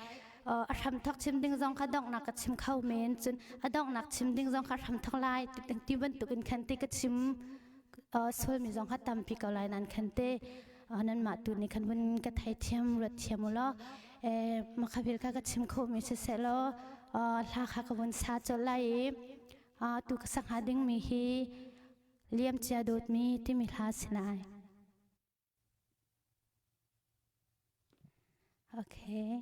A hram thok chim ding zong kha donghnak ka chim kho men, cun a donghnak chim ding zong kha hram thok lai ti bantuk in khan ti ka chim sual mi zong kha tampi ko lai nan khan te nan mah tu nih khan vun ka thei thiam ruat thiam u law makha vil kha ka chim kho mi siseh law hla kha ka vun sa colh lai i tu ka sak hnga ding mi hi Liam cia dawtmi timi hla si lai. Okay.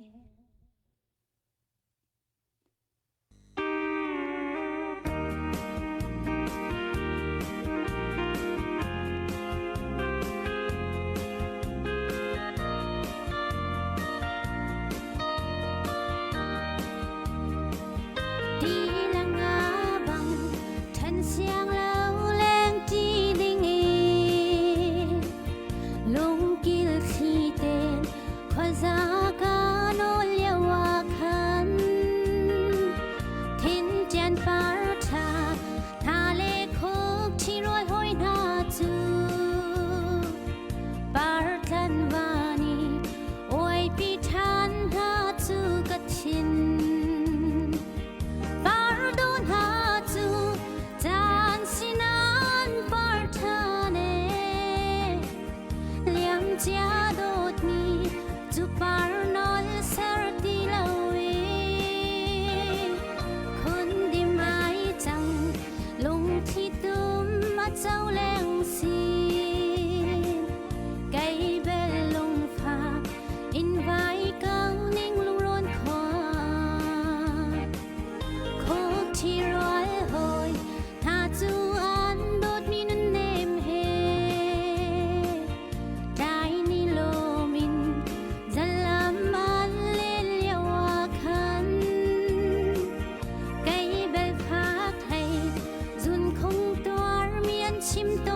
Ti le nga bang ṭhen siang lo lengṭi ding in lungkil thli ten khuaza ka nawl lio ah khan thin ṭian par ṭha hna le khuk ṭhirual hawi hna cu par tlan van i uaipi ṭhan hna cu ka thin par dawn hna cu caan sinan par ṭhan e liam cia dawtmi cu par nawl ser ti lo in khun dim ai cang lungthli tum a co leng sin kei bel lungfak in vai ko ning lungrawn khua khuk thi rual hoi tha cu an dawtmi nun nem he tlai ni lomin zalam an len lio ah khan kei bel phak hlei zun khung tuar mi an chim tawn.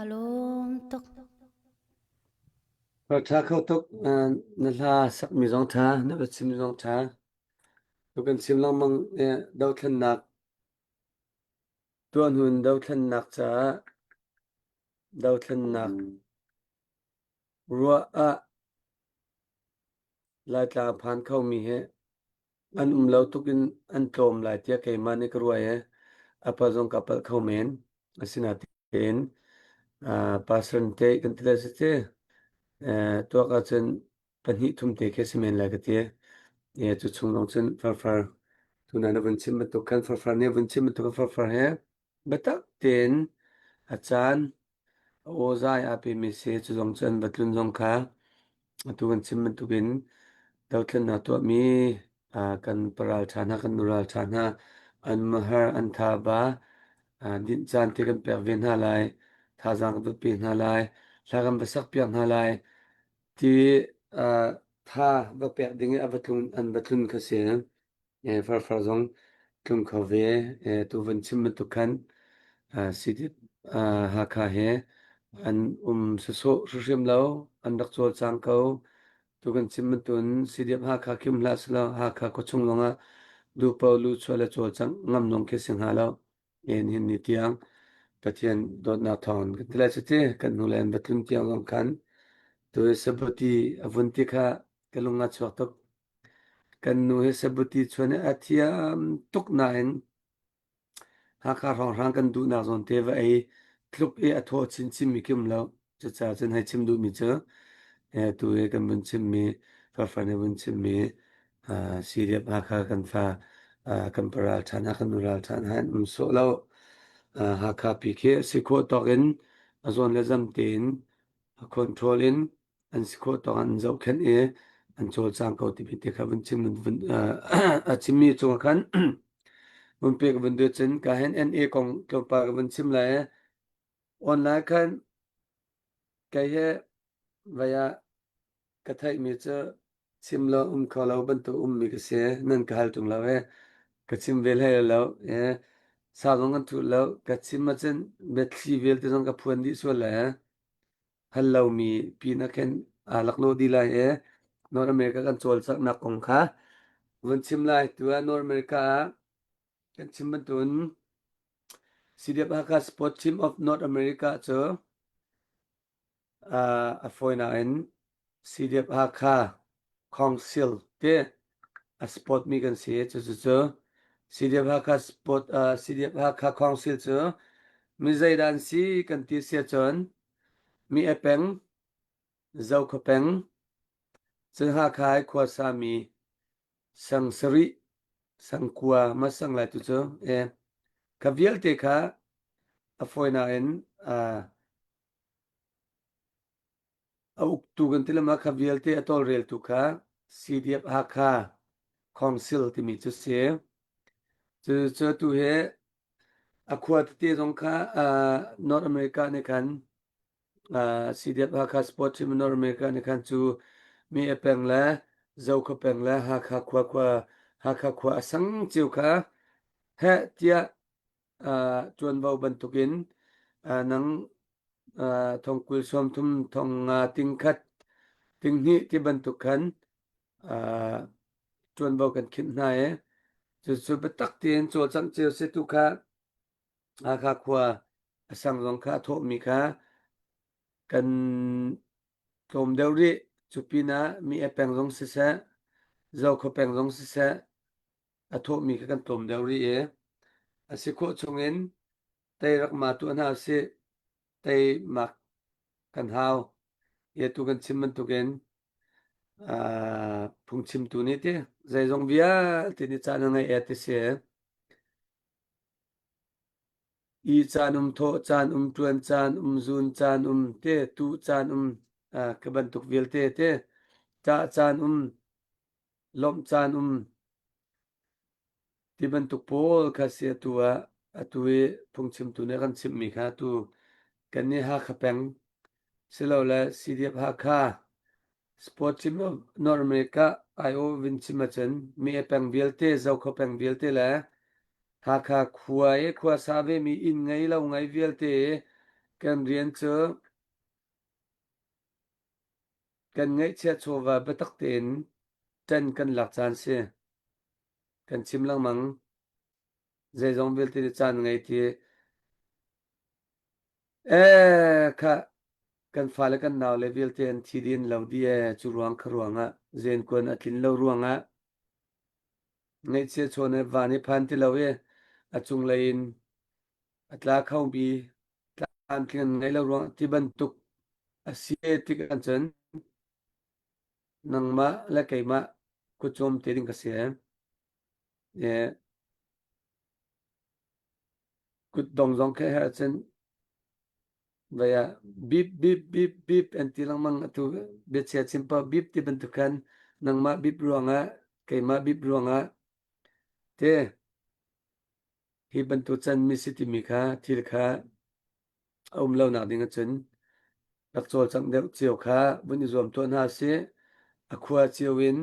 Ka lawm tuk. Ṭha kho tuk. Na hla sakmi zong ṭha, na biachim zong ṭha. Tu kan chim lengmang dothlennak tuah hnu in dothlennak caah dothlennak ruah ah Laitlang a phan khomi hi an um lo tuk in an tlawm lai tiah keimah nih ka ruah i a pa zong ka palh kho men. Asinain pastor te kan ti lai si ti tuak ahcun pahnih thum te khi si men lai ka ti. Cu chung zong cun farfar tuna na vun chim bantuk khan farfar nih a vun chim bantuk farfar he biatak tein a caan a awzai aa pemi si. Cu zong cu an va tlun zong kha atu kan chim bantukin dothlennak tuahmi kan paralṭha hna, kan nuralṭha hna an mahar, an thaba dinh caan te kan pek ve hna lai, thazaang kan va pe hna lai, hla kan va sakpiak hna lai ti tha va pek ding i a va tlun an va tlun kha si. Farfar zong tlung kho ve. Tu van chim bantuk khan city Hakha he an um sawsawh hrimhrim lo. An rak cawlcang ko. Tu kan chim bantukin CDF Hakha khi um hlah selaw Hakha khuachung zongah duhpaoh luhchuah le cawlcangh ngam zong khi si hnga lo. Nihin ni tiang Pathian dawtnak thawngin kan ti lai cu ti kan hnulei an va tlun tiang zong khan tu hi sabuti a vun ti kha ka lung a chuak tuk. Kan nu hi sabuti chuan hi a thiam tuk nain Hakha hrawnghrang kan duhnak zawn te va ei tluk i a thaw chinchinmi khi um lo. Cucaah cun hei chim duhmi cu tu hi kan vun chimmi farfar nih vun chimmi CDF Hakha kan fa kan paral ṭhan hna kan nural ṭhan hna an um sawh lo. Hakha pi khi si khawh tawk in a zawn le zam tein a control in an si khawh tawk an zohkhenh i an cawlcang ko timi te kha vun chim vun a chimmi cungah khan vun pek vun duh cun ka hen NA kong tlawmpal ka vun chim lai. Online khan kei he vai ah ka theihmi cu chim lo um kho lo bantuk ummi ka si. Nan ka hal ṭung lo ee. Ka chim ve hlei lo ee. Sa zong kan thut lo. Ka chim ahcun biathli vialte zong ka phuan dih sual lai ee. Hal lomi pin ah khin aa laklawh dih lai ee. North America kan cawlcanghnak kong kha vun chim lai. Tu ah North America ah kan chim bantukin CDF Hakha Sport Team of North America cu a fawinak in CDF Hakha Council te a support mi kan si. Cucu CDF Hakha Sport CDF Hakha Council cu mi zeidah an si kan ti si ahcun mi a peng, Zokhua peng, cun Hakha i khuasa mi sang sarih, sangkua ma sang lai tu cu e kha vialte kha a fawinak in a uktu kan ti lama kha vialte a tawlreltu kha CDF Hakha Council timi cu si. Cu cu tu hi a khua tete zong kha North America nih khan CDF Hakha Sport Team North America nih khan cu mi a peng le Zokhua peng le Hakha khua khua Hakha khua a sang cio kha heh tiah ṭuanvo bantukin nang thongkul sawmthum thong nga tingkhat tinghnih ti bantuk khan ṭuanvo kan khinh hna i cucu biatak tein cawlcangh cio si tu kha Hakha khua a sang zong kha a thawhmi kha kan tlawm deuh rih. Cu pinah mi a peng zong siseh, Zokhua peng zong siseh, a thawhmi kha kan tlawm deuh rih i a si khawh chungin tei rak ma tuah hna usih. Teimak kan hau. Hi atu kan chim bantukin phungchimtu nih ti zeizong vialte nih caan a ngeih e ti si. I caan um thawh caan um ṭuan caan um zun caan um te tuh caan um ka bantuk vialte te ṭah caan um lawmh caan um ti bantuk pawl kha si atu ah atu i phungchimtu nih a kan chimhmi kha atu kannih Hakha peng silole CDF Hakha Sport Team of North America IO vin chim ahcun mi a peng vialte Zokhua peng vialte le Hakha khua i khua sa vemi inn ngei lo ngei vialte i. Kan rian cu kan ngeihchiah chawva biatak tein ṭan kan lak caan si. Kan chim lengmang. Zeizong vialte nih caan ngei ti. Ee khah kan fale kan naule vialte an thi dih an lo dih ee cu ruang kha ruangah zenkuan a tlin lo ruangah ngaihchia chawn he van i phan ti lo i a cunglei in a tla khomi tlamtling an ngeih lo ruang ti bantuk a si tik ahcun nangmah le keimah kutcawm te ding ka si. Eh, kutdong zong khi herh ahcun vai ah bip bip bip bip an ti lengmang atu biachia chim paoh bip ti bantuk khan nangmah bip ruangah keimah bip ruangah te hi bantuk can mi si timi kha thil kha a um lo nak ding ahcun rak cawlcangh deuh cio kha vun i zuam tuah hna sih a khua cio in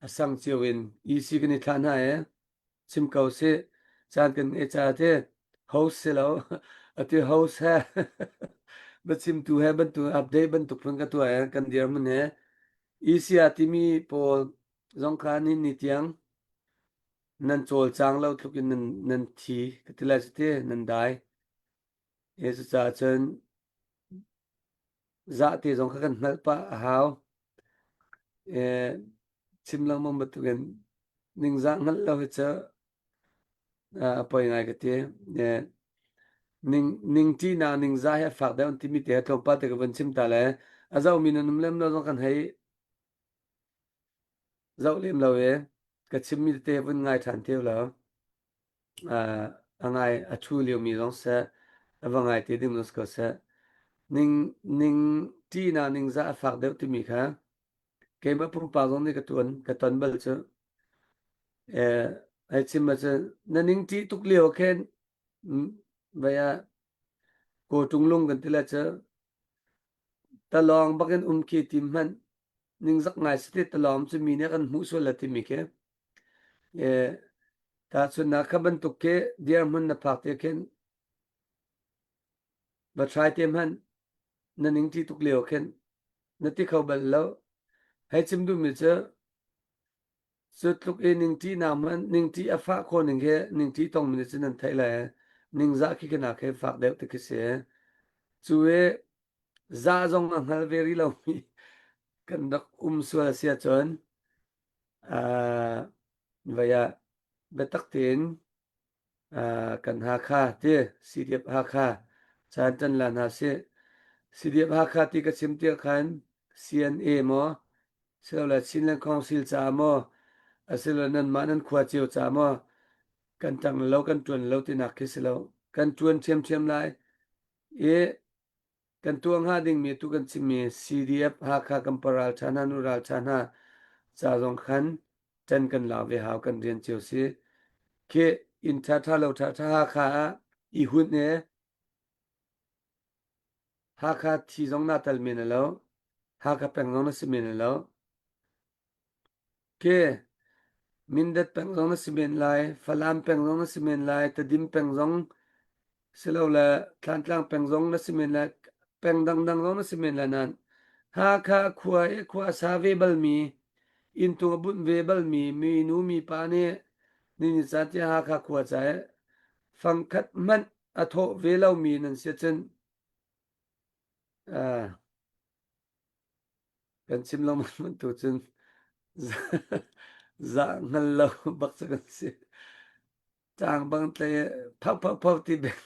a sang cio in EC kan i thlah hna e chim ko sih caan kan ngeih ca te host si lo ati host he biachimtu he bantuk update bantuk phun ka tuah e kan dirhmun he EC ah timi pawl zong kha ni ni tiang nan cawlcang lo tluk in nan nan thi ka ti lai cu nan dai. E cucaah cun zahte zong kha kan hngalh pah a hau. E, chim lengmang bantukin ningzah hngalh lo hi cu a poi ngai ka ti. E, ning ningṭihnak ningzah hi a fak deuh an timi te tlawmpal te ka vun chim ta le a zohmi nan um lem lo zong kan hei Zoh lem lo e. Ka chimmi tete vun ngai ṭhan te law. Uh, a ngai a ṭhu liomi zong seh, a va ngai te ding zong si ko seh. Ning ning ṭihnak ningzah a fak deuh timi kha keimah pumpak zong nih ka tuan ka ton bal cu. Eh, ai chim ahcun na ning ṭih tuk lio khin vai ah kawṭung lung kan ti le cu talawng bakin um khi tim hmanh ningzak ngai si te talawng cu mi nih kan hmuh sual la timi khi eh tahchunhnak kha bantuk khi dirhmun na phak te khin va try te hmanh na ning ti tuk lio khin na ti kho bal lo hei chim duhmi cu Cu tluk i ningṭihnak hmanh ningṭih a fah khawh ning hi ningṭih tongmi nih cun nan theih lai. Ningzah khi khi nak hi fak deuh ti khi si. Cu i zah zong a hngal ve rih lomi kan rak um sual a si ahcun uh, vei ah biatak tein uh, kan Hakha ti CDF Hakha caan tan la hna sih. CDF Hakha ti ka chim tiah khan CNA maw silole Chinland Council caah maw asilole nanmah nan khua cio caah maw kan ṭang lo kan ṭuan lo tinak khi si lo kan ṭuan ṭhiamṭhiam lai i kan tuah hnga dingmi tu kan chimmi CDF Hakha kan paral ṭha hna nu ral ṭha hna ca zong khan ṭan kan lak ve hau kan rian cio si khi inn ṭha ṭha lo ṭha ṭha Hakha ah i hunh e Hakha thi zong naa tel men lo. Hakha peng zong na si men lo. Ke Mindat peng zong na si men lai, Falam peng zong na si men lai, Tedim peng zong silole Thlantlang peng zong na si men lai, peng dangdang zong na si men lai nain Hakha khua i khua a sa ve balmi, inntung a bunh ve balmi minu mipa nih nini caan tiah Hakha khua ca i fangkhat hmanh a thawh ve lomi nan si cun uh, kan chim lo bantuk cun zah hngal lo bak cu kan si. Tang bang tle phau phau phau ti beng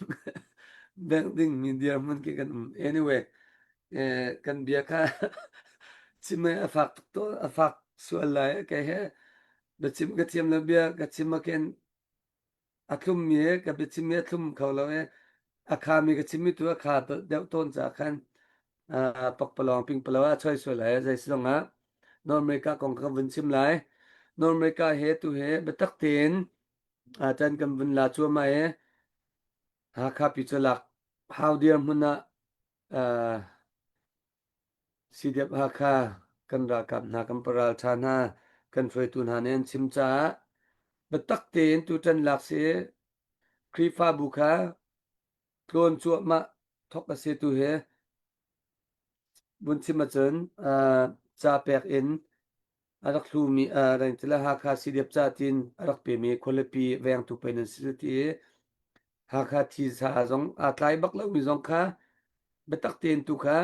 beng ding mi dirhmun khi kan um. Anyway, eh, kan bia kha chim a fak tuk to a fak sual lai ke he biachim ka thiam lo bia ka chim aken a thlummi he ka biachimmi a thlum kho lo i a khami ka chimmi tu a kha deuh tawn caah khan pakpalawng pingpalo ah choi sual lai zei si zongah North America kong ka vun chim lai North America he tu he biatak tein ṭan kan vun la cuahmah i Hakha pi cu lak hau dir hmun ah CDF Hakha kan ralkap hna kan paralṭha hna kan hruaitu hna nih an chim caah biatak tein tuṭan lak si Khrihfabu kha Tlawn cuahmah thawk a si tu hi vun chim ahcun ca pek in a rak hlumi rengtila Hakha CDF ca tin a rak pemi khualipi vengtu pei nan si ti i Hakha thisa zong aa tlai bak lomi zong kha biatak tein tu kha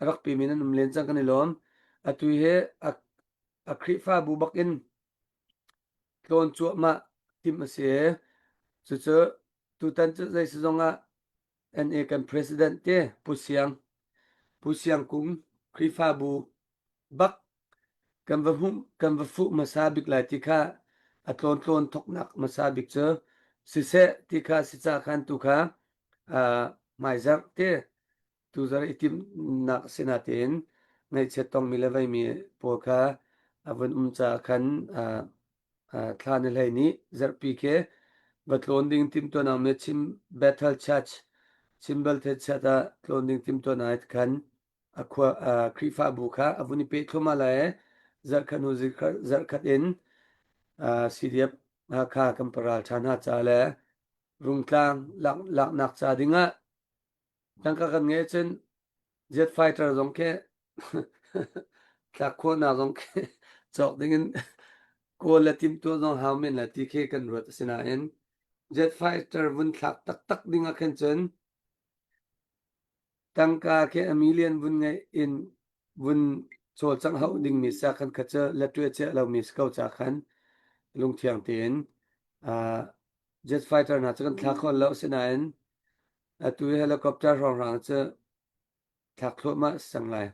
a rak pemi nan um len cang kan i lawm. Atu hi a, a Khrihfabu bak in tlawn cuahmah timh a si. Cucu tutan cu zei si zong ah NA kan president te Pu Siang Pu Siang Kung Khrihfabu bak kan va hmuh kan va fuh hmasa bik lai ti kha a tlawn tlawn thoknak hmasa bik cu siseh ti kha si ca khan tu kha uh, hmaizarh te tuzar i timhnak a si natein ngaihchiat tongmi le veimi pawl kha a vun um caah khan uh, uh, thla ni hlei nih zarhpi khi va tlawn ding timhtuahnak me Chim Bethel Church Chim Bethel Church ah tlawn ding timhtuahnak khan a khua uh, Khrihfabu kha a vun i peh thluahmah lai zarhkhat hnu zarhkhat in uh, CDF Hakha kan paral ṭha hna ca le Rungtlang lak, laknak ca dingah Tangka kan ngeih cun jet fighter zong khi tlak khawhnak zong khi cawk dingin kawl le timhtuah zong hau men lai ti khi kan ruat. Asinain jet fighter vun thlak taktak ding ah khin cun tangka khi a million vun ngeih in vun cawlcangh hauh dingmi sa khan kha cu letwe ciah lomi si ko ca khan lungthiang tein uh, jet fighter hna cu kan thla kho lo. Asinain Atu i helicopter hrawnghrang cu thlak thluahmah si cang lai.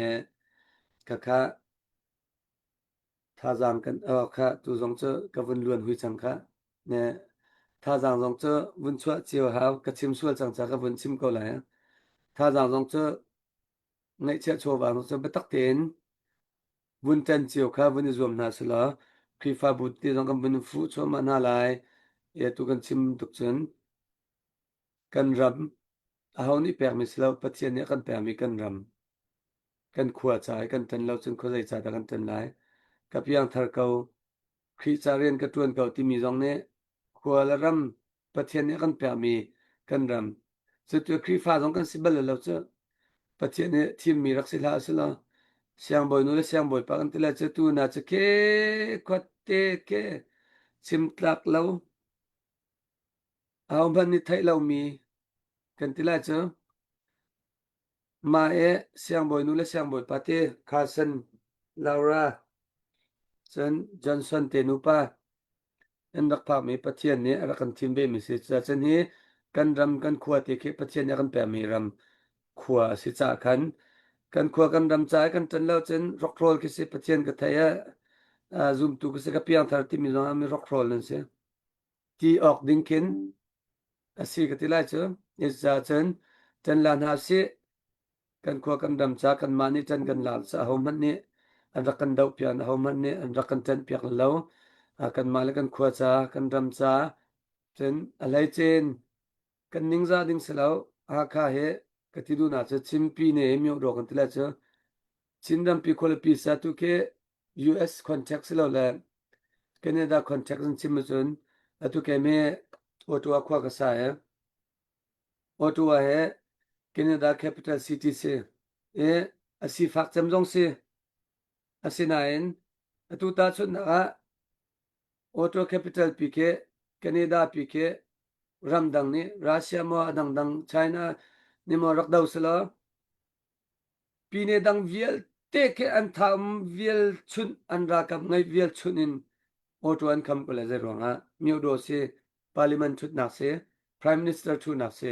Eh, khakha thazaang kan oh kha tu zong cu ka vun luan hui cang kha. Ne thazaang zong cu vun chuah cio hau ka chim sual cang ca ka vun chim ko lai. Thazaang zong cu ngaihchiah chawva zong cu biatak tein vun ṭan cio kha vun i zuam hna selaw Khrihfabu te zong kan vun fuh cuahmah hna lai. I atu kan chim tuk cun kan ram aho nih pekmi si lo Pathian nih a kan pekmi kan ram kan khua ca i kan ṭan lo cun khuazei ca dah kan ṭan lai. Ka piangthar ko Khrih ca rian ka ṭuan ko timi zong nih khua le ram Pathian nih a kan pekmi kan ram cutu Khrihfa zong kan si bal lo cu Pathian nih thimmi rak si hlah selaw siangbawi nu le siangbawi pa kan ti lai cu tu na cu ke khuate ke chim tlak lo ahohmanh nih theih lomi kan ti lai cu Mah i siangbawinu le siangbawipa te Carson, Laura, cun Johnson te nupa an rak phakmi Pathian nih a rak kan thim vemi si. Cucaah hi kan ram kan khua te khi Pathian nih a kan pekmi ram khua a si caah khan kan khua kan ram caah kan ṭan lo cun rockroll khi si Pathian ka thei ah zumtu ka si ka piangthar timi zong ah mi rockroll nan si. Ti awk ding khin A si ka ti lai cu. Cucaah cun ṭan la hna usih. Kan khua kan ram ca kanmah nih ṭan kan la ca ahohmanh nih an rak kan dohpiak ahohmanh nih an rak kan ṭanhpiak lo. Kanmah le kan khua ca kan ram ca cun a hleice in kan ningzah ding si lo. Hakha hi ka ti duhnak cu Chinpi ne hi myohdaw kan ti lai cu. Chin rampi khualipi sa tu khi US contact si lo le Canada contact in chim ahcun atu kem hi Ottawa khua ka sa i Ottawa hi Canada capital city si i a sifak cem zong si. Asinain atu tahchunhnak ah Ottawa capital pi khi Canada pi khi ramdang nih Russia maw a dangdang China nih maw rak do selaw Pine dang vialte khi an tha um vialchunh an ralkap ngeih vialchunh in auto an kham ko le zei ruangah myodaw si parliament thutnak si prime minister thunak si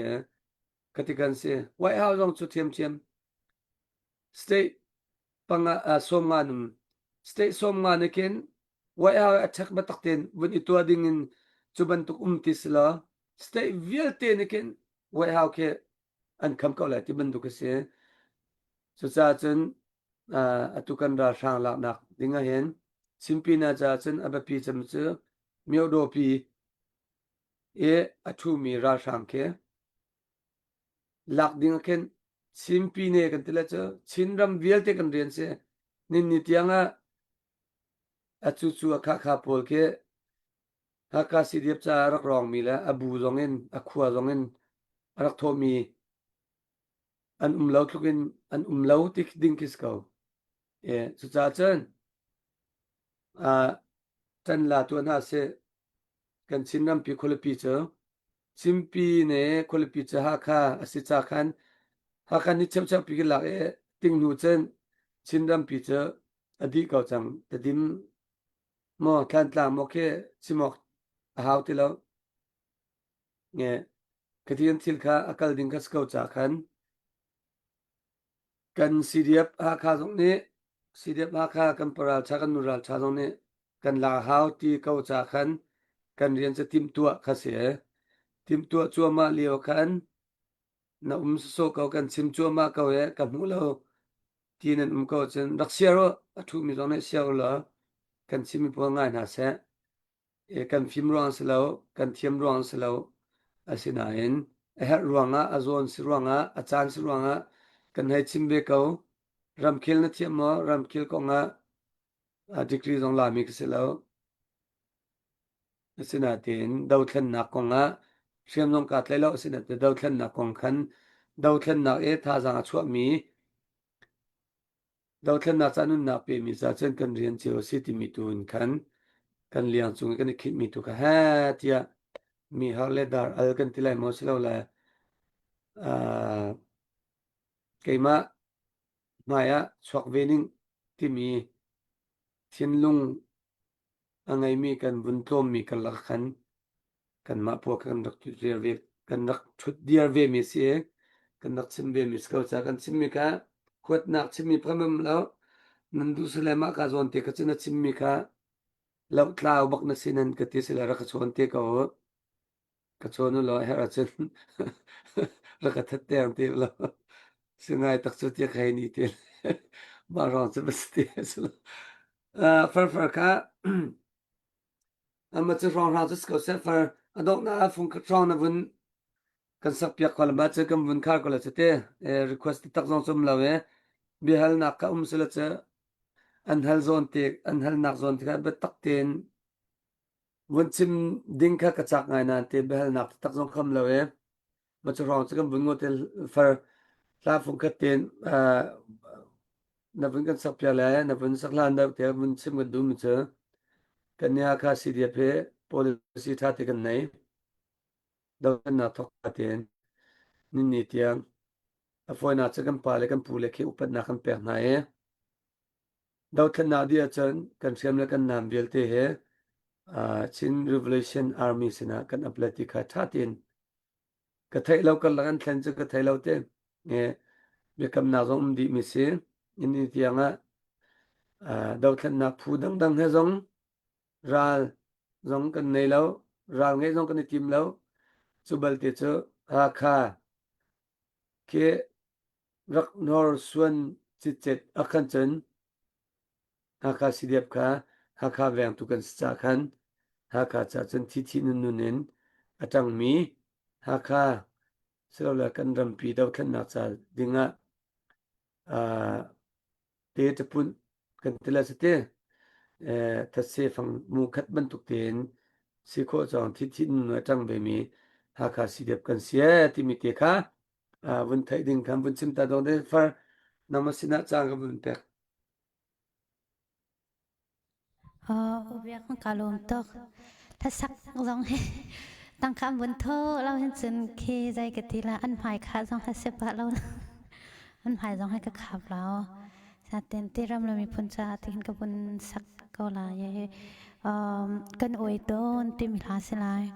katikan si White House zong cu thiamthiam state panga uh, sawmnga num state sawmnga ne khin White House attack batak ten vun i tuah ding in cu bantuk um ti si lo state vialte ne khin White House khi an kham ko lai ti bantuk a si. Cucaah cun atu kan ralhrang laknak ding ah hin Chimpina caah cun a biapi cem cu Myodaw-pi i a ṭhumi ralhrang khi lak ding ah khin Chimpine kan ti le cu Chinram vialte kan rian si. Ninni tiang ah a cucu a khakha pawl khi. Hakha CDF caah a rak rawngmi le a bu zong in a khua zong in a rak thawhmi an um lo tluk in an um lo ti ding khi si ko. E, cucaah cun uh, ṭan la tuah hna sih. Kan Chin rampi khualipi cu Cimpi ne khualipi cu Hakha a si ca khan Hakha ni cheucheu pi lak i ting hnu cun Chin rampi cu a dih ko cang. Tedim maw Thlantlang maw khi chim awk a hau ti lo. Nge Katian thil kha a kal ding kha si ko ca khan kan CDF Hakha zong nih CDF Hakha kan paralṭha kan nu ralṭha zong nih kan la hau ti ko ca khan kan rian cu timhtuah kha si. Timhtuah cuahmah lio khan na um sawsawh ko kan chim cuahmah ko e ka hmu lo ti nan um ko cun rak share u a ṭhumi zong nih share u law kan chimmi pawl ngai hna seh. E, kan fim ruang si lo, kan thiam ruang si lo. Asinain a herh ruangah, a zawn si ruangah, a caan si ruangah kan hei chim ve ko. Ramkhel na thiam maw? Ramkhel kongah a degree zong lami ka si lo. Asinain dothlennak kongah hriam zong kaa tlaih lo. Asinain dothlennak kong khan dothlennak i thazaang a chuahmi Dothlennak ca nunnak pemi ca cun kan rian cio a si timi tu in khan kan liang cung i kan i khinhmi tu kha he tiah mi har le dar al kan ti lai maw si lo le uh, keimah hmai ah chuak ve ning timi thinlung a ngeimi kan vun tlawmmi karlak khan kanmah puak kan rak dir ve kan rak ṭhut dir ve mi si kan rak chim ve mi si ko ca kan chimmi kha huatnak chimmi pham um lo nan duh sile mah ka zawn te ka cu na chimmi kha lohtlau bak na si nan ka ti sile rak ka chawn te ko ka chawn u law herh ahcun rak ka that teng te lo singai tak cu tia khai ni te mah rong cu bas ti farfar kha Ama cu hrawnghrang cu si ko seh far a donghnak ah fung hrawng na vun kan sak piak ko ma cu kan vun khar ko la cu te request tak zong cum lo e biahalnak ka um sila cu an hal zawn te an halnak zawn te kha biatak tein vun chim ding kha ka cak ngai nain te biahalnak tak zong kham lo e ma cu hrawng cu kan vun ngo te far hla fung khat tein na vun kan sak piak le na vun sak hlan deuh tiah vun chim kan duhmi cu kan nih Hakha CDF hi policy ṭha te kan nei. Dothlennak thawk tein ninni tiang a fawinak cu kan pa le kan pu le khi upatnak kan pek hna i dothlennak dih ahcun kan hriam le kan nam vialte he Chin Revolution Army sinah kan ap le ti kha ṭha tein ka theih lo karlak an thlen cu ka thei lo te nge biakamnak zong um dih mi si ini tiang ah dothlennak phu dangdang he zong ral zong kan nei lo ral ngeih zong kan i tim lo cu balte cu Hakha khi rak nor suan citcet akhan cun Hakha CDF kha Hakha vengtu kan si ca khan Hakha ca cun thi nun nun in a ṭangmi Hakha silole kan rampi dothlennak ca dingah uh, te ṭapunh kan ti le sate thatse fang mu khat bantuk tein si khawh cawng thi thi nun a ṭang vemi Hakha CDF kan si e timi te kha vun theih ding khan vun chim ta dong de far nangmah sinah caan ka vun pek. Biak ka lawm tuk. Hlasak zong hi tangka an vun tho lo hin cun khi zei ka ti la an hmai kha zong ha si pah lo an hmai zong hi ka khap lo. Saten ti ram le miphun caah ti hin ka vun sak ko lai i kan uai tawn timi hla si lai.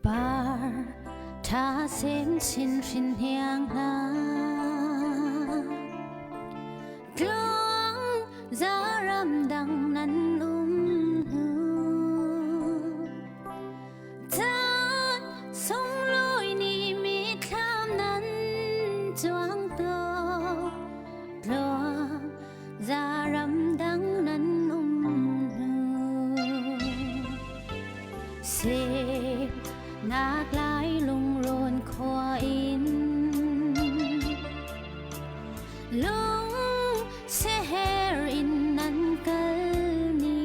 Par ṭha sem chin hrin hniang hna Tluang zaram dang. tak lai lungrawn khua in. Lung seher in nan kal ni.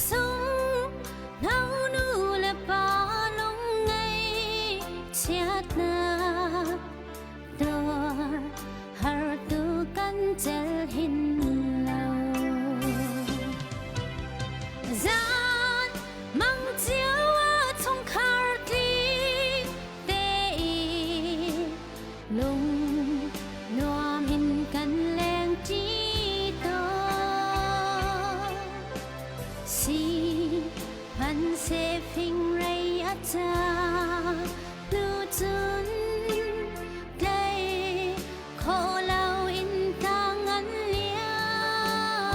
Sung no nu le pa lung ngei chiatnak Dawr har tu kan cel hin lo. Zan mang cio ah chungkhar tling te i lung nuam in kan leng ṭi tawn. Si hmanhseh fingrei a ca hnu cun tlei khawh loin tlang an liam.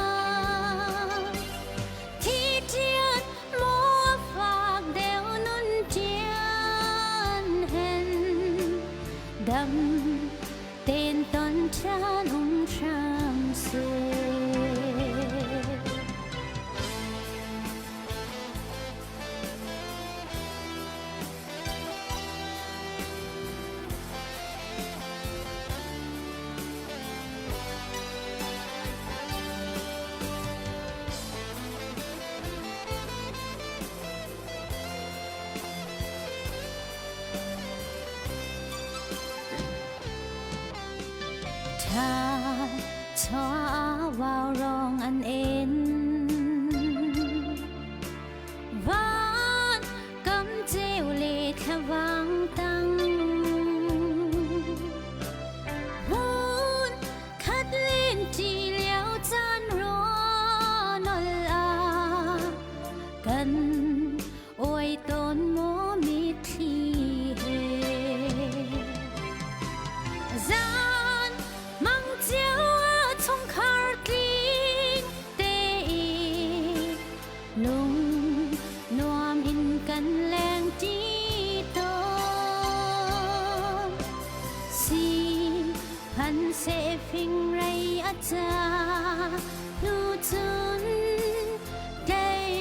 Thi ṭian maw fak deuh nun ṭian hen dam ten ton ṭhan um hram seh. Tha cho vào rong an en Van kam ceu le thlavang tang Hmun khat len ṭi lio caan rawnol ah Kan oi tawn maw mitthli he Zan mang cio ah chungkhar tling tein Lung nuam in kan leng ṭi tawn. Si hmanhseh fingrei a ca hnu cun tlei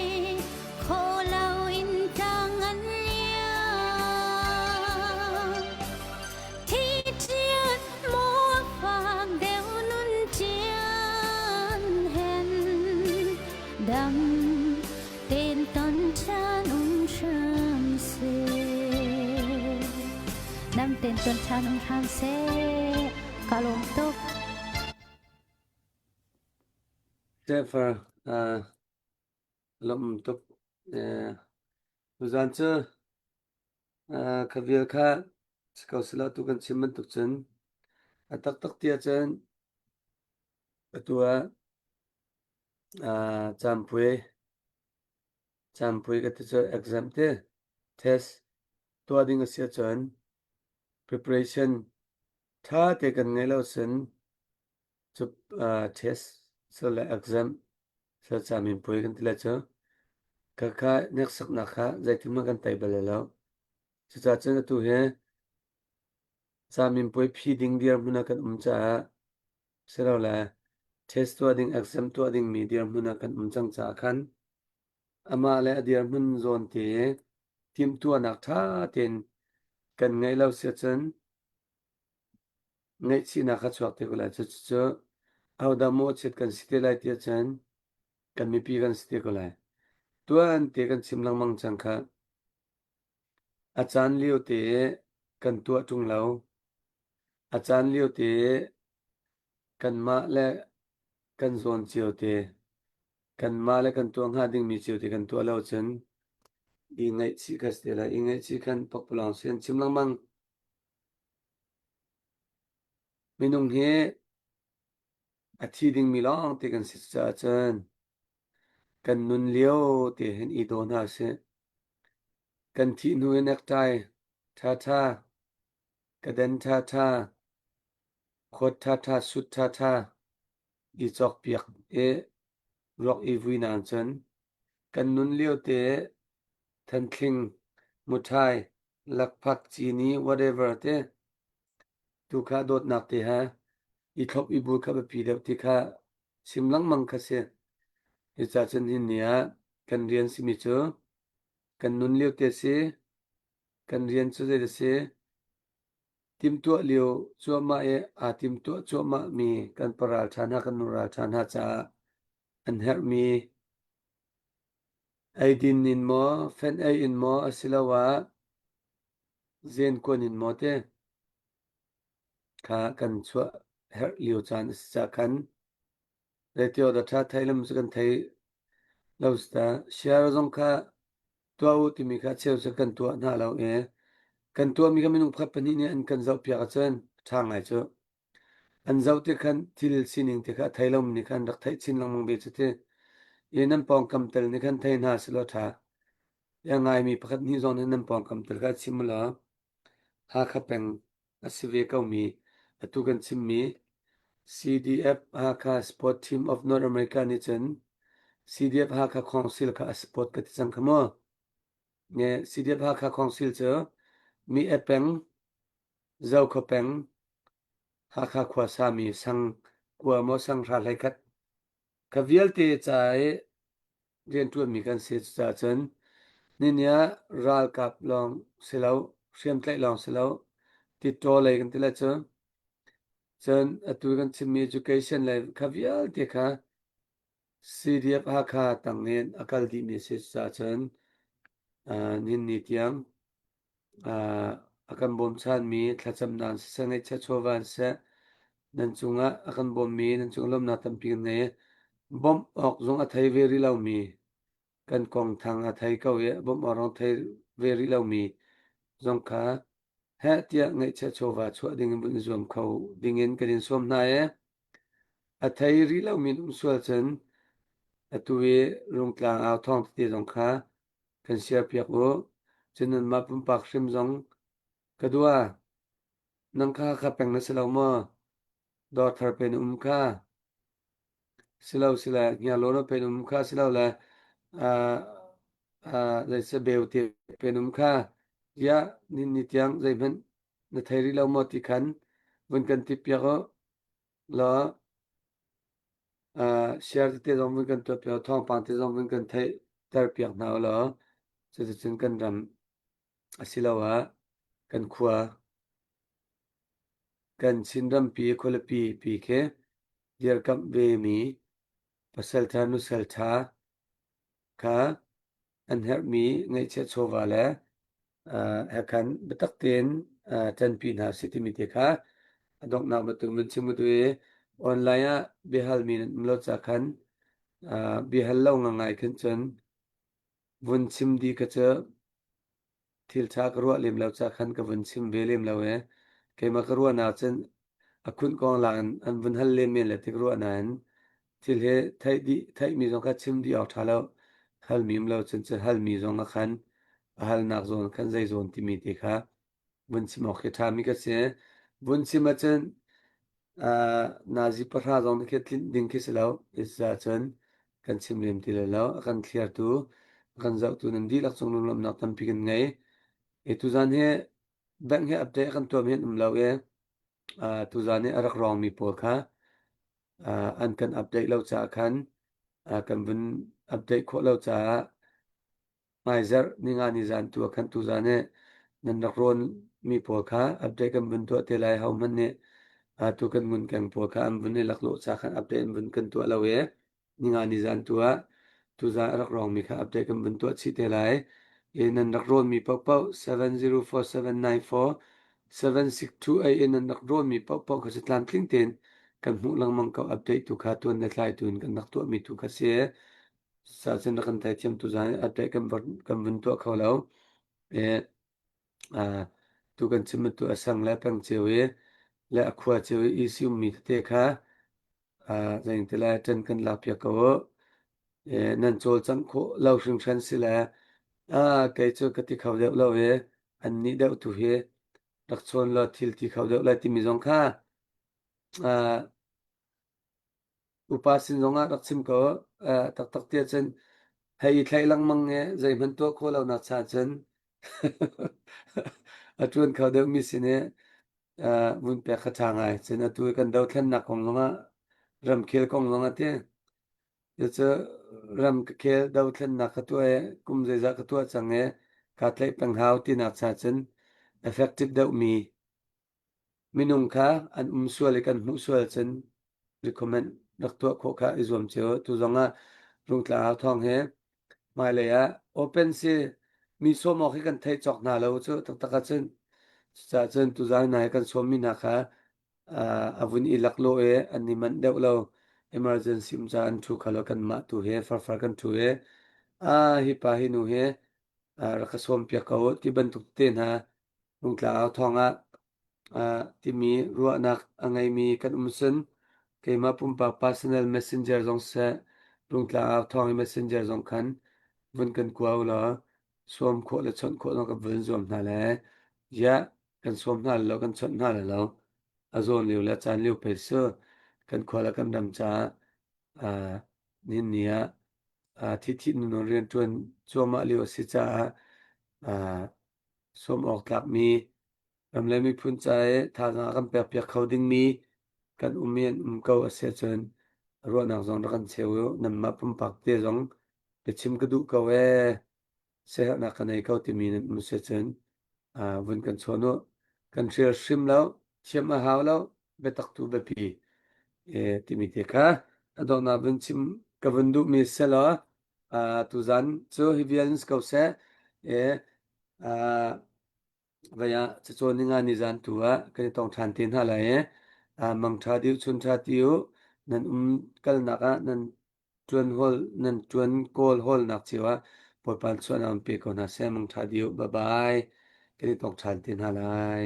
khawh loin tlang an liam. Thi ṭian maw fak deuh nun ṭian hen dam ten ton ṭhan um hram seh. Dam ten ton ṭhan um hram seh. Ka lawm tuk. Stepher, uh, lawm tuk. Uh, tuzan cu uh, kha vial kha si ko sila tu kan chim bantuk cun a taktak ti ahcun atu ah Campui campui ka ti cu exam te test tuah ding a si ahcun preparation ṭha te kan ngeih lo cun cu test le exam caminpuai kan ti lai cu khakha hneksaknak kha zeithil kan tei bal lai lo. Cucaah cun atu hi caminpuai phi ding dirhmun ah kan um caah Silole test tuah ding, exam tuah dingmi dirhmun ah kan um cang caah khan amah le a dirhmun zawn te timhtuahnak ṭha tein kan ngeih lo si ahcun ngaihchihnak kha chuak te ko lai. Cucu ahodah mawhchiat kan si te lai ti ahcun kan mipi kan si te ko lai. Tuan te kan chim lengmang cang kha. A caan lio te kan tuah ṭung lo. A caan liote kanmah le kan zawn ciote, kanmah le kan tuah hnga dingmi ciote kan tuah lo cun i ngaihchih kha si te lai. I ngaihchih khan pakpalawng si an chim lengmang. Minung hi a thi dingmi lawngte kan si caah cun kan nun lio te hin i daw hna sih. Kan thih hnu i necktie ṭhaṭha Ka den ṭhaṭha, khuat ṭhaṭha, sut ṭhaṭha i cawkpiak i ruak i vui nancun kan nun liote thanthling, muṭhai, lakphak, cini, whatever te tu kha dawtnak te he i thlop i bul kha biapi deuh ti kha chim lengmang kha si. Cucaah cun hi ni ah kan rian simi cu. Kan nun lio te si. Kan rian cu zei dah si? Timhtuah lio cuahmah i aa timtuah cuahmah mi kan paralṭha hna kan nu ralṭha hna caah an herhmi eidin in maw, fenh ei in maw asiloah zenkuan in maw te kha kan chuah herh lio caan a si caah khan zeiti awk dah ṭha thei lam cu kan thei lo si ta. Share zong kha tuah u timi kha cheu cu kan tuah hna lo i kan tuahmi kha minung pakhat pahnih nih an kan zohpiak ahcun a ṭha ngai cu. An zoh tik khan thil sining te kha a thei lomi nih khan rak theih chin lengmang ve cu ti. I nan pawngkam tel nih khan thei hna selaw a ṭha. A ngaimi pakhat hnih zong nih nan pawngkam tel kha chim u law Hakha peng a si ve komi atu kan chimmi CDF Hakha Sport Team of North America nih cun CDF Hakha Council kha a support ka ti cang kha mu. Nge CDF Hakha Council cu mi e peng, Zokhua peng, Hakha khua sami sang kua maw sang hra hlei khat kha vialte ca i rianṭuanmi kan si. Cucaah cun nini ah ralkap lawng si lo, hriamtlaih lawng si lo, titaw lei kan ti lai cu. Cun atu kan chimmi education lei kha vialte kha CDF Hakha tang in a kal dihmi a si. Cucaah cun nihin ni tiang a kan bawmchanmi thlacamnak siseh, ngeihchiah chawva in siseh, nan cungah a kan bawmmi, nan cungah lawmhnak tampi kan ngei. Bawmh awk zong a thei ve rih lomi, kan kong thang a thei ko i bawmh awk zong thei ve rih lomi zong kha heh tiah ngeihchiah chawva chuah ding in vun i zuam kho dingin kan in sawm hna i a thei rih lomi an um sual cun atu i Rungtlang au thawng tete zong kha kan siarpiak u. Cun nanmah pumpak hrim zong ka dua. Nang kha kha peng na si lo maw? Dawr thar pe na um kha. Silo sile hniarlawn pe na um kha silo le uh, uh, zeise beu te pe na um kha. Ya nin ni tiang zeihmanh na thei rih lo maw ti khan vun kan tip piak u. Law Share tete zong vun kan tuah piak, thawngpang te zong vun kan theihter piak hna u law cuticun kan ram asiloah kan khua kan Chinrampi khualipi pi khi dirkamh vemi pasalṭha nusalṭha kha an herhmi ngeihchiah chawva le he khan biatak tein ṭanpi hna sih timi te kha a donghnak bantuk vun chim u i online ah biahalmi nan um lo ca khan biahal lo ngangai khin cun vun chim dih kha cu Thil ṭha ka ruah lem lo ca khan ka vun chim ve lem lo i keimah ka ruahnak cun a khunh kong lak in an vun hal len men le ti ka ruah nain thil hi theih dih theihmi zong kha chim dih awk ṭha lo. Halmi um lo cun cu halmi zong ah khan a halnak zawn khan zei zawn timi te kha vun chim awk khi ṭhami ka si. Vun chim ahcun uh, nazi pahra zong khi tlinh ding khi si lo. Cucaah kan chim lem ti lai lo. A kan thliartu, a kan zohtu nan dihlak cung lunglawmhnak tampi kan ngei. E tuzan hi bank hi update kan tuah mi an um lo i uh, tuzan hi a rak rawngmi pawl kha uh, an kan update lo caah khan uh, kan vun update khawh lo caah Hmaizarh ninga ni zan tu ah khan tuzan hi nan rak rawnmi pawl kha update kan vun tuah te lai. Hohmanh nih atu kan ngunkeng pawl kha an vun i laklawh ca khan update an vun kan tuah lo i ninga ni zan tu ah tuzan a rak rawngmi kha update kan vun tuah chih te lai. I nan rak rawnmi paohpaoh 704794 7628 in nan rak rawnmi paohpaoh kha cu tlamtling tein kan hmuh lengmang ko update tu kha tuan le tlai tu in kan rak tuahmi tu kha si. Cucaah na kan theithiam tuzaan update kan kan vun tuah kho lo. I uh, tu kan chim tu a sang le peng cio i le a khua cio i isi ummi tete kha uh, zeitin lai ṭan kan lak piak ko u. E, nan cawlcangh khawh lo hringhran si le ah kei cu ka ti kho deuh lo i an nih deuh tu hi rak chawn law thil ti kho deuh lai timi zong kha uh, Upa sin zongah rak chim ko. Taktak ti ahcun hei i thlaih lengmang i zeihmanh tuah khawh lonak cha cun a ṭuan kho deuhmi sin i vun pek kha ṭha ngai. Cun atu i kan dothlennak kong zongah ramkhel kong zongah ti. Cucu ram ka khel dothlennak ka tuah i kum zeizah ka tuah cang i kaa tlaih peng hau tinak cha cun effective deuhmi minung kha an um sual i kan hmuh sual cun recommend rak tuah khawh kha i zuam cio. Tu zong ah Rungtlang Au Thawng he hmailei ah open si mi sawm awk hi kan theih cawk hna lo cu taktak ahcun. Cucaah cun tuzaan hna hi kan sawmmi hna kha a vun i laklawh i an i manh deuh lo. Emergency um caah an ṭhu kho lo. Kanmah tu he farfar kan ṭhu i ah hi pa hi nu hi rak ka sawm piak ko ti bantuk te hna Rungtlang au thawng ah timi ruahnak a ngeimi kan um cun keimah pumpak personal messenger zong siseh Rungtlang au thawng i messenger zong khan vun kan kua u law sawm khawh le chawnh khawh zong kan vun zuam hna le ziah kan sawm hna lo kan chawnh hna lo a zawn lio le caan lio pei su kan khua le kan ram caah nihin ni ah thithih nunun rianṭuan cuahmah lio a si caah sawm awk tlakmi ram le miphun ca i thazaang a kan pekpiak kho dingmi kan um i an um ko a si ahcun ruahnak zong rak kan cheu u. Nanmah pumpak te zong biachim ka duh ko ee. Siaherhnak ka nei ko timi nan um si ahcun vun kan chawn u. Kan hrial hrim lo, thiam a hau lo, biatak tu biapi timi te kha a donghnak vun chim ka vun duhmi selaw tuzan cu hi vial in si ko seh. Vai ah cacawn ninga ni zan tu ah kan i tong ṭhan te hna lai i mang ṭha dih chun ṭha ti u nan um kalnak ah nan ṭuan hawl nan ṭuan kawl hawlnak cio ah Bawipa chuahnak in pe ko hna seh mang ṭha dih u bye bye kan i tong ṭhan te hna lai.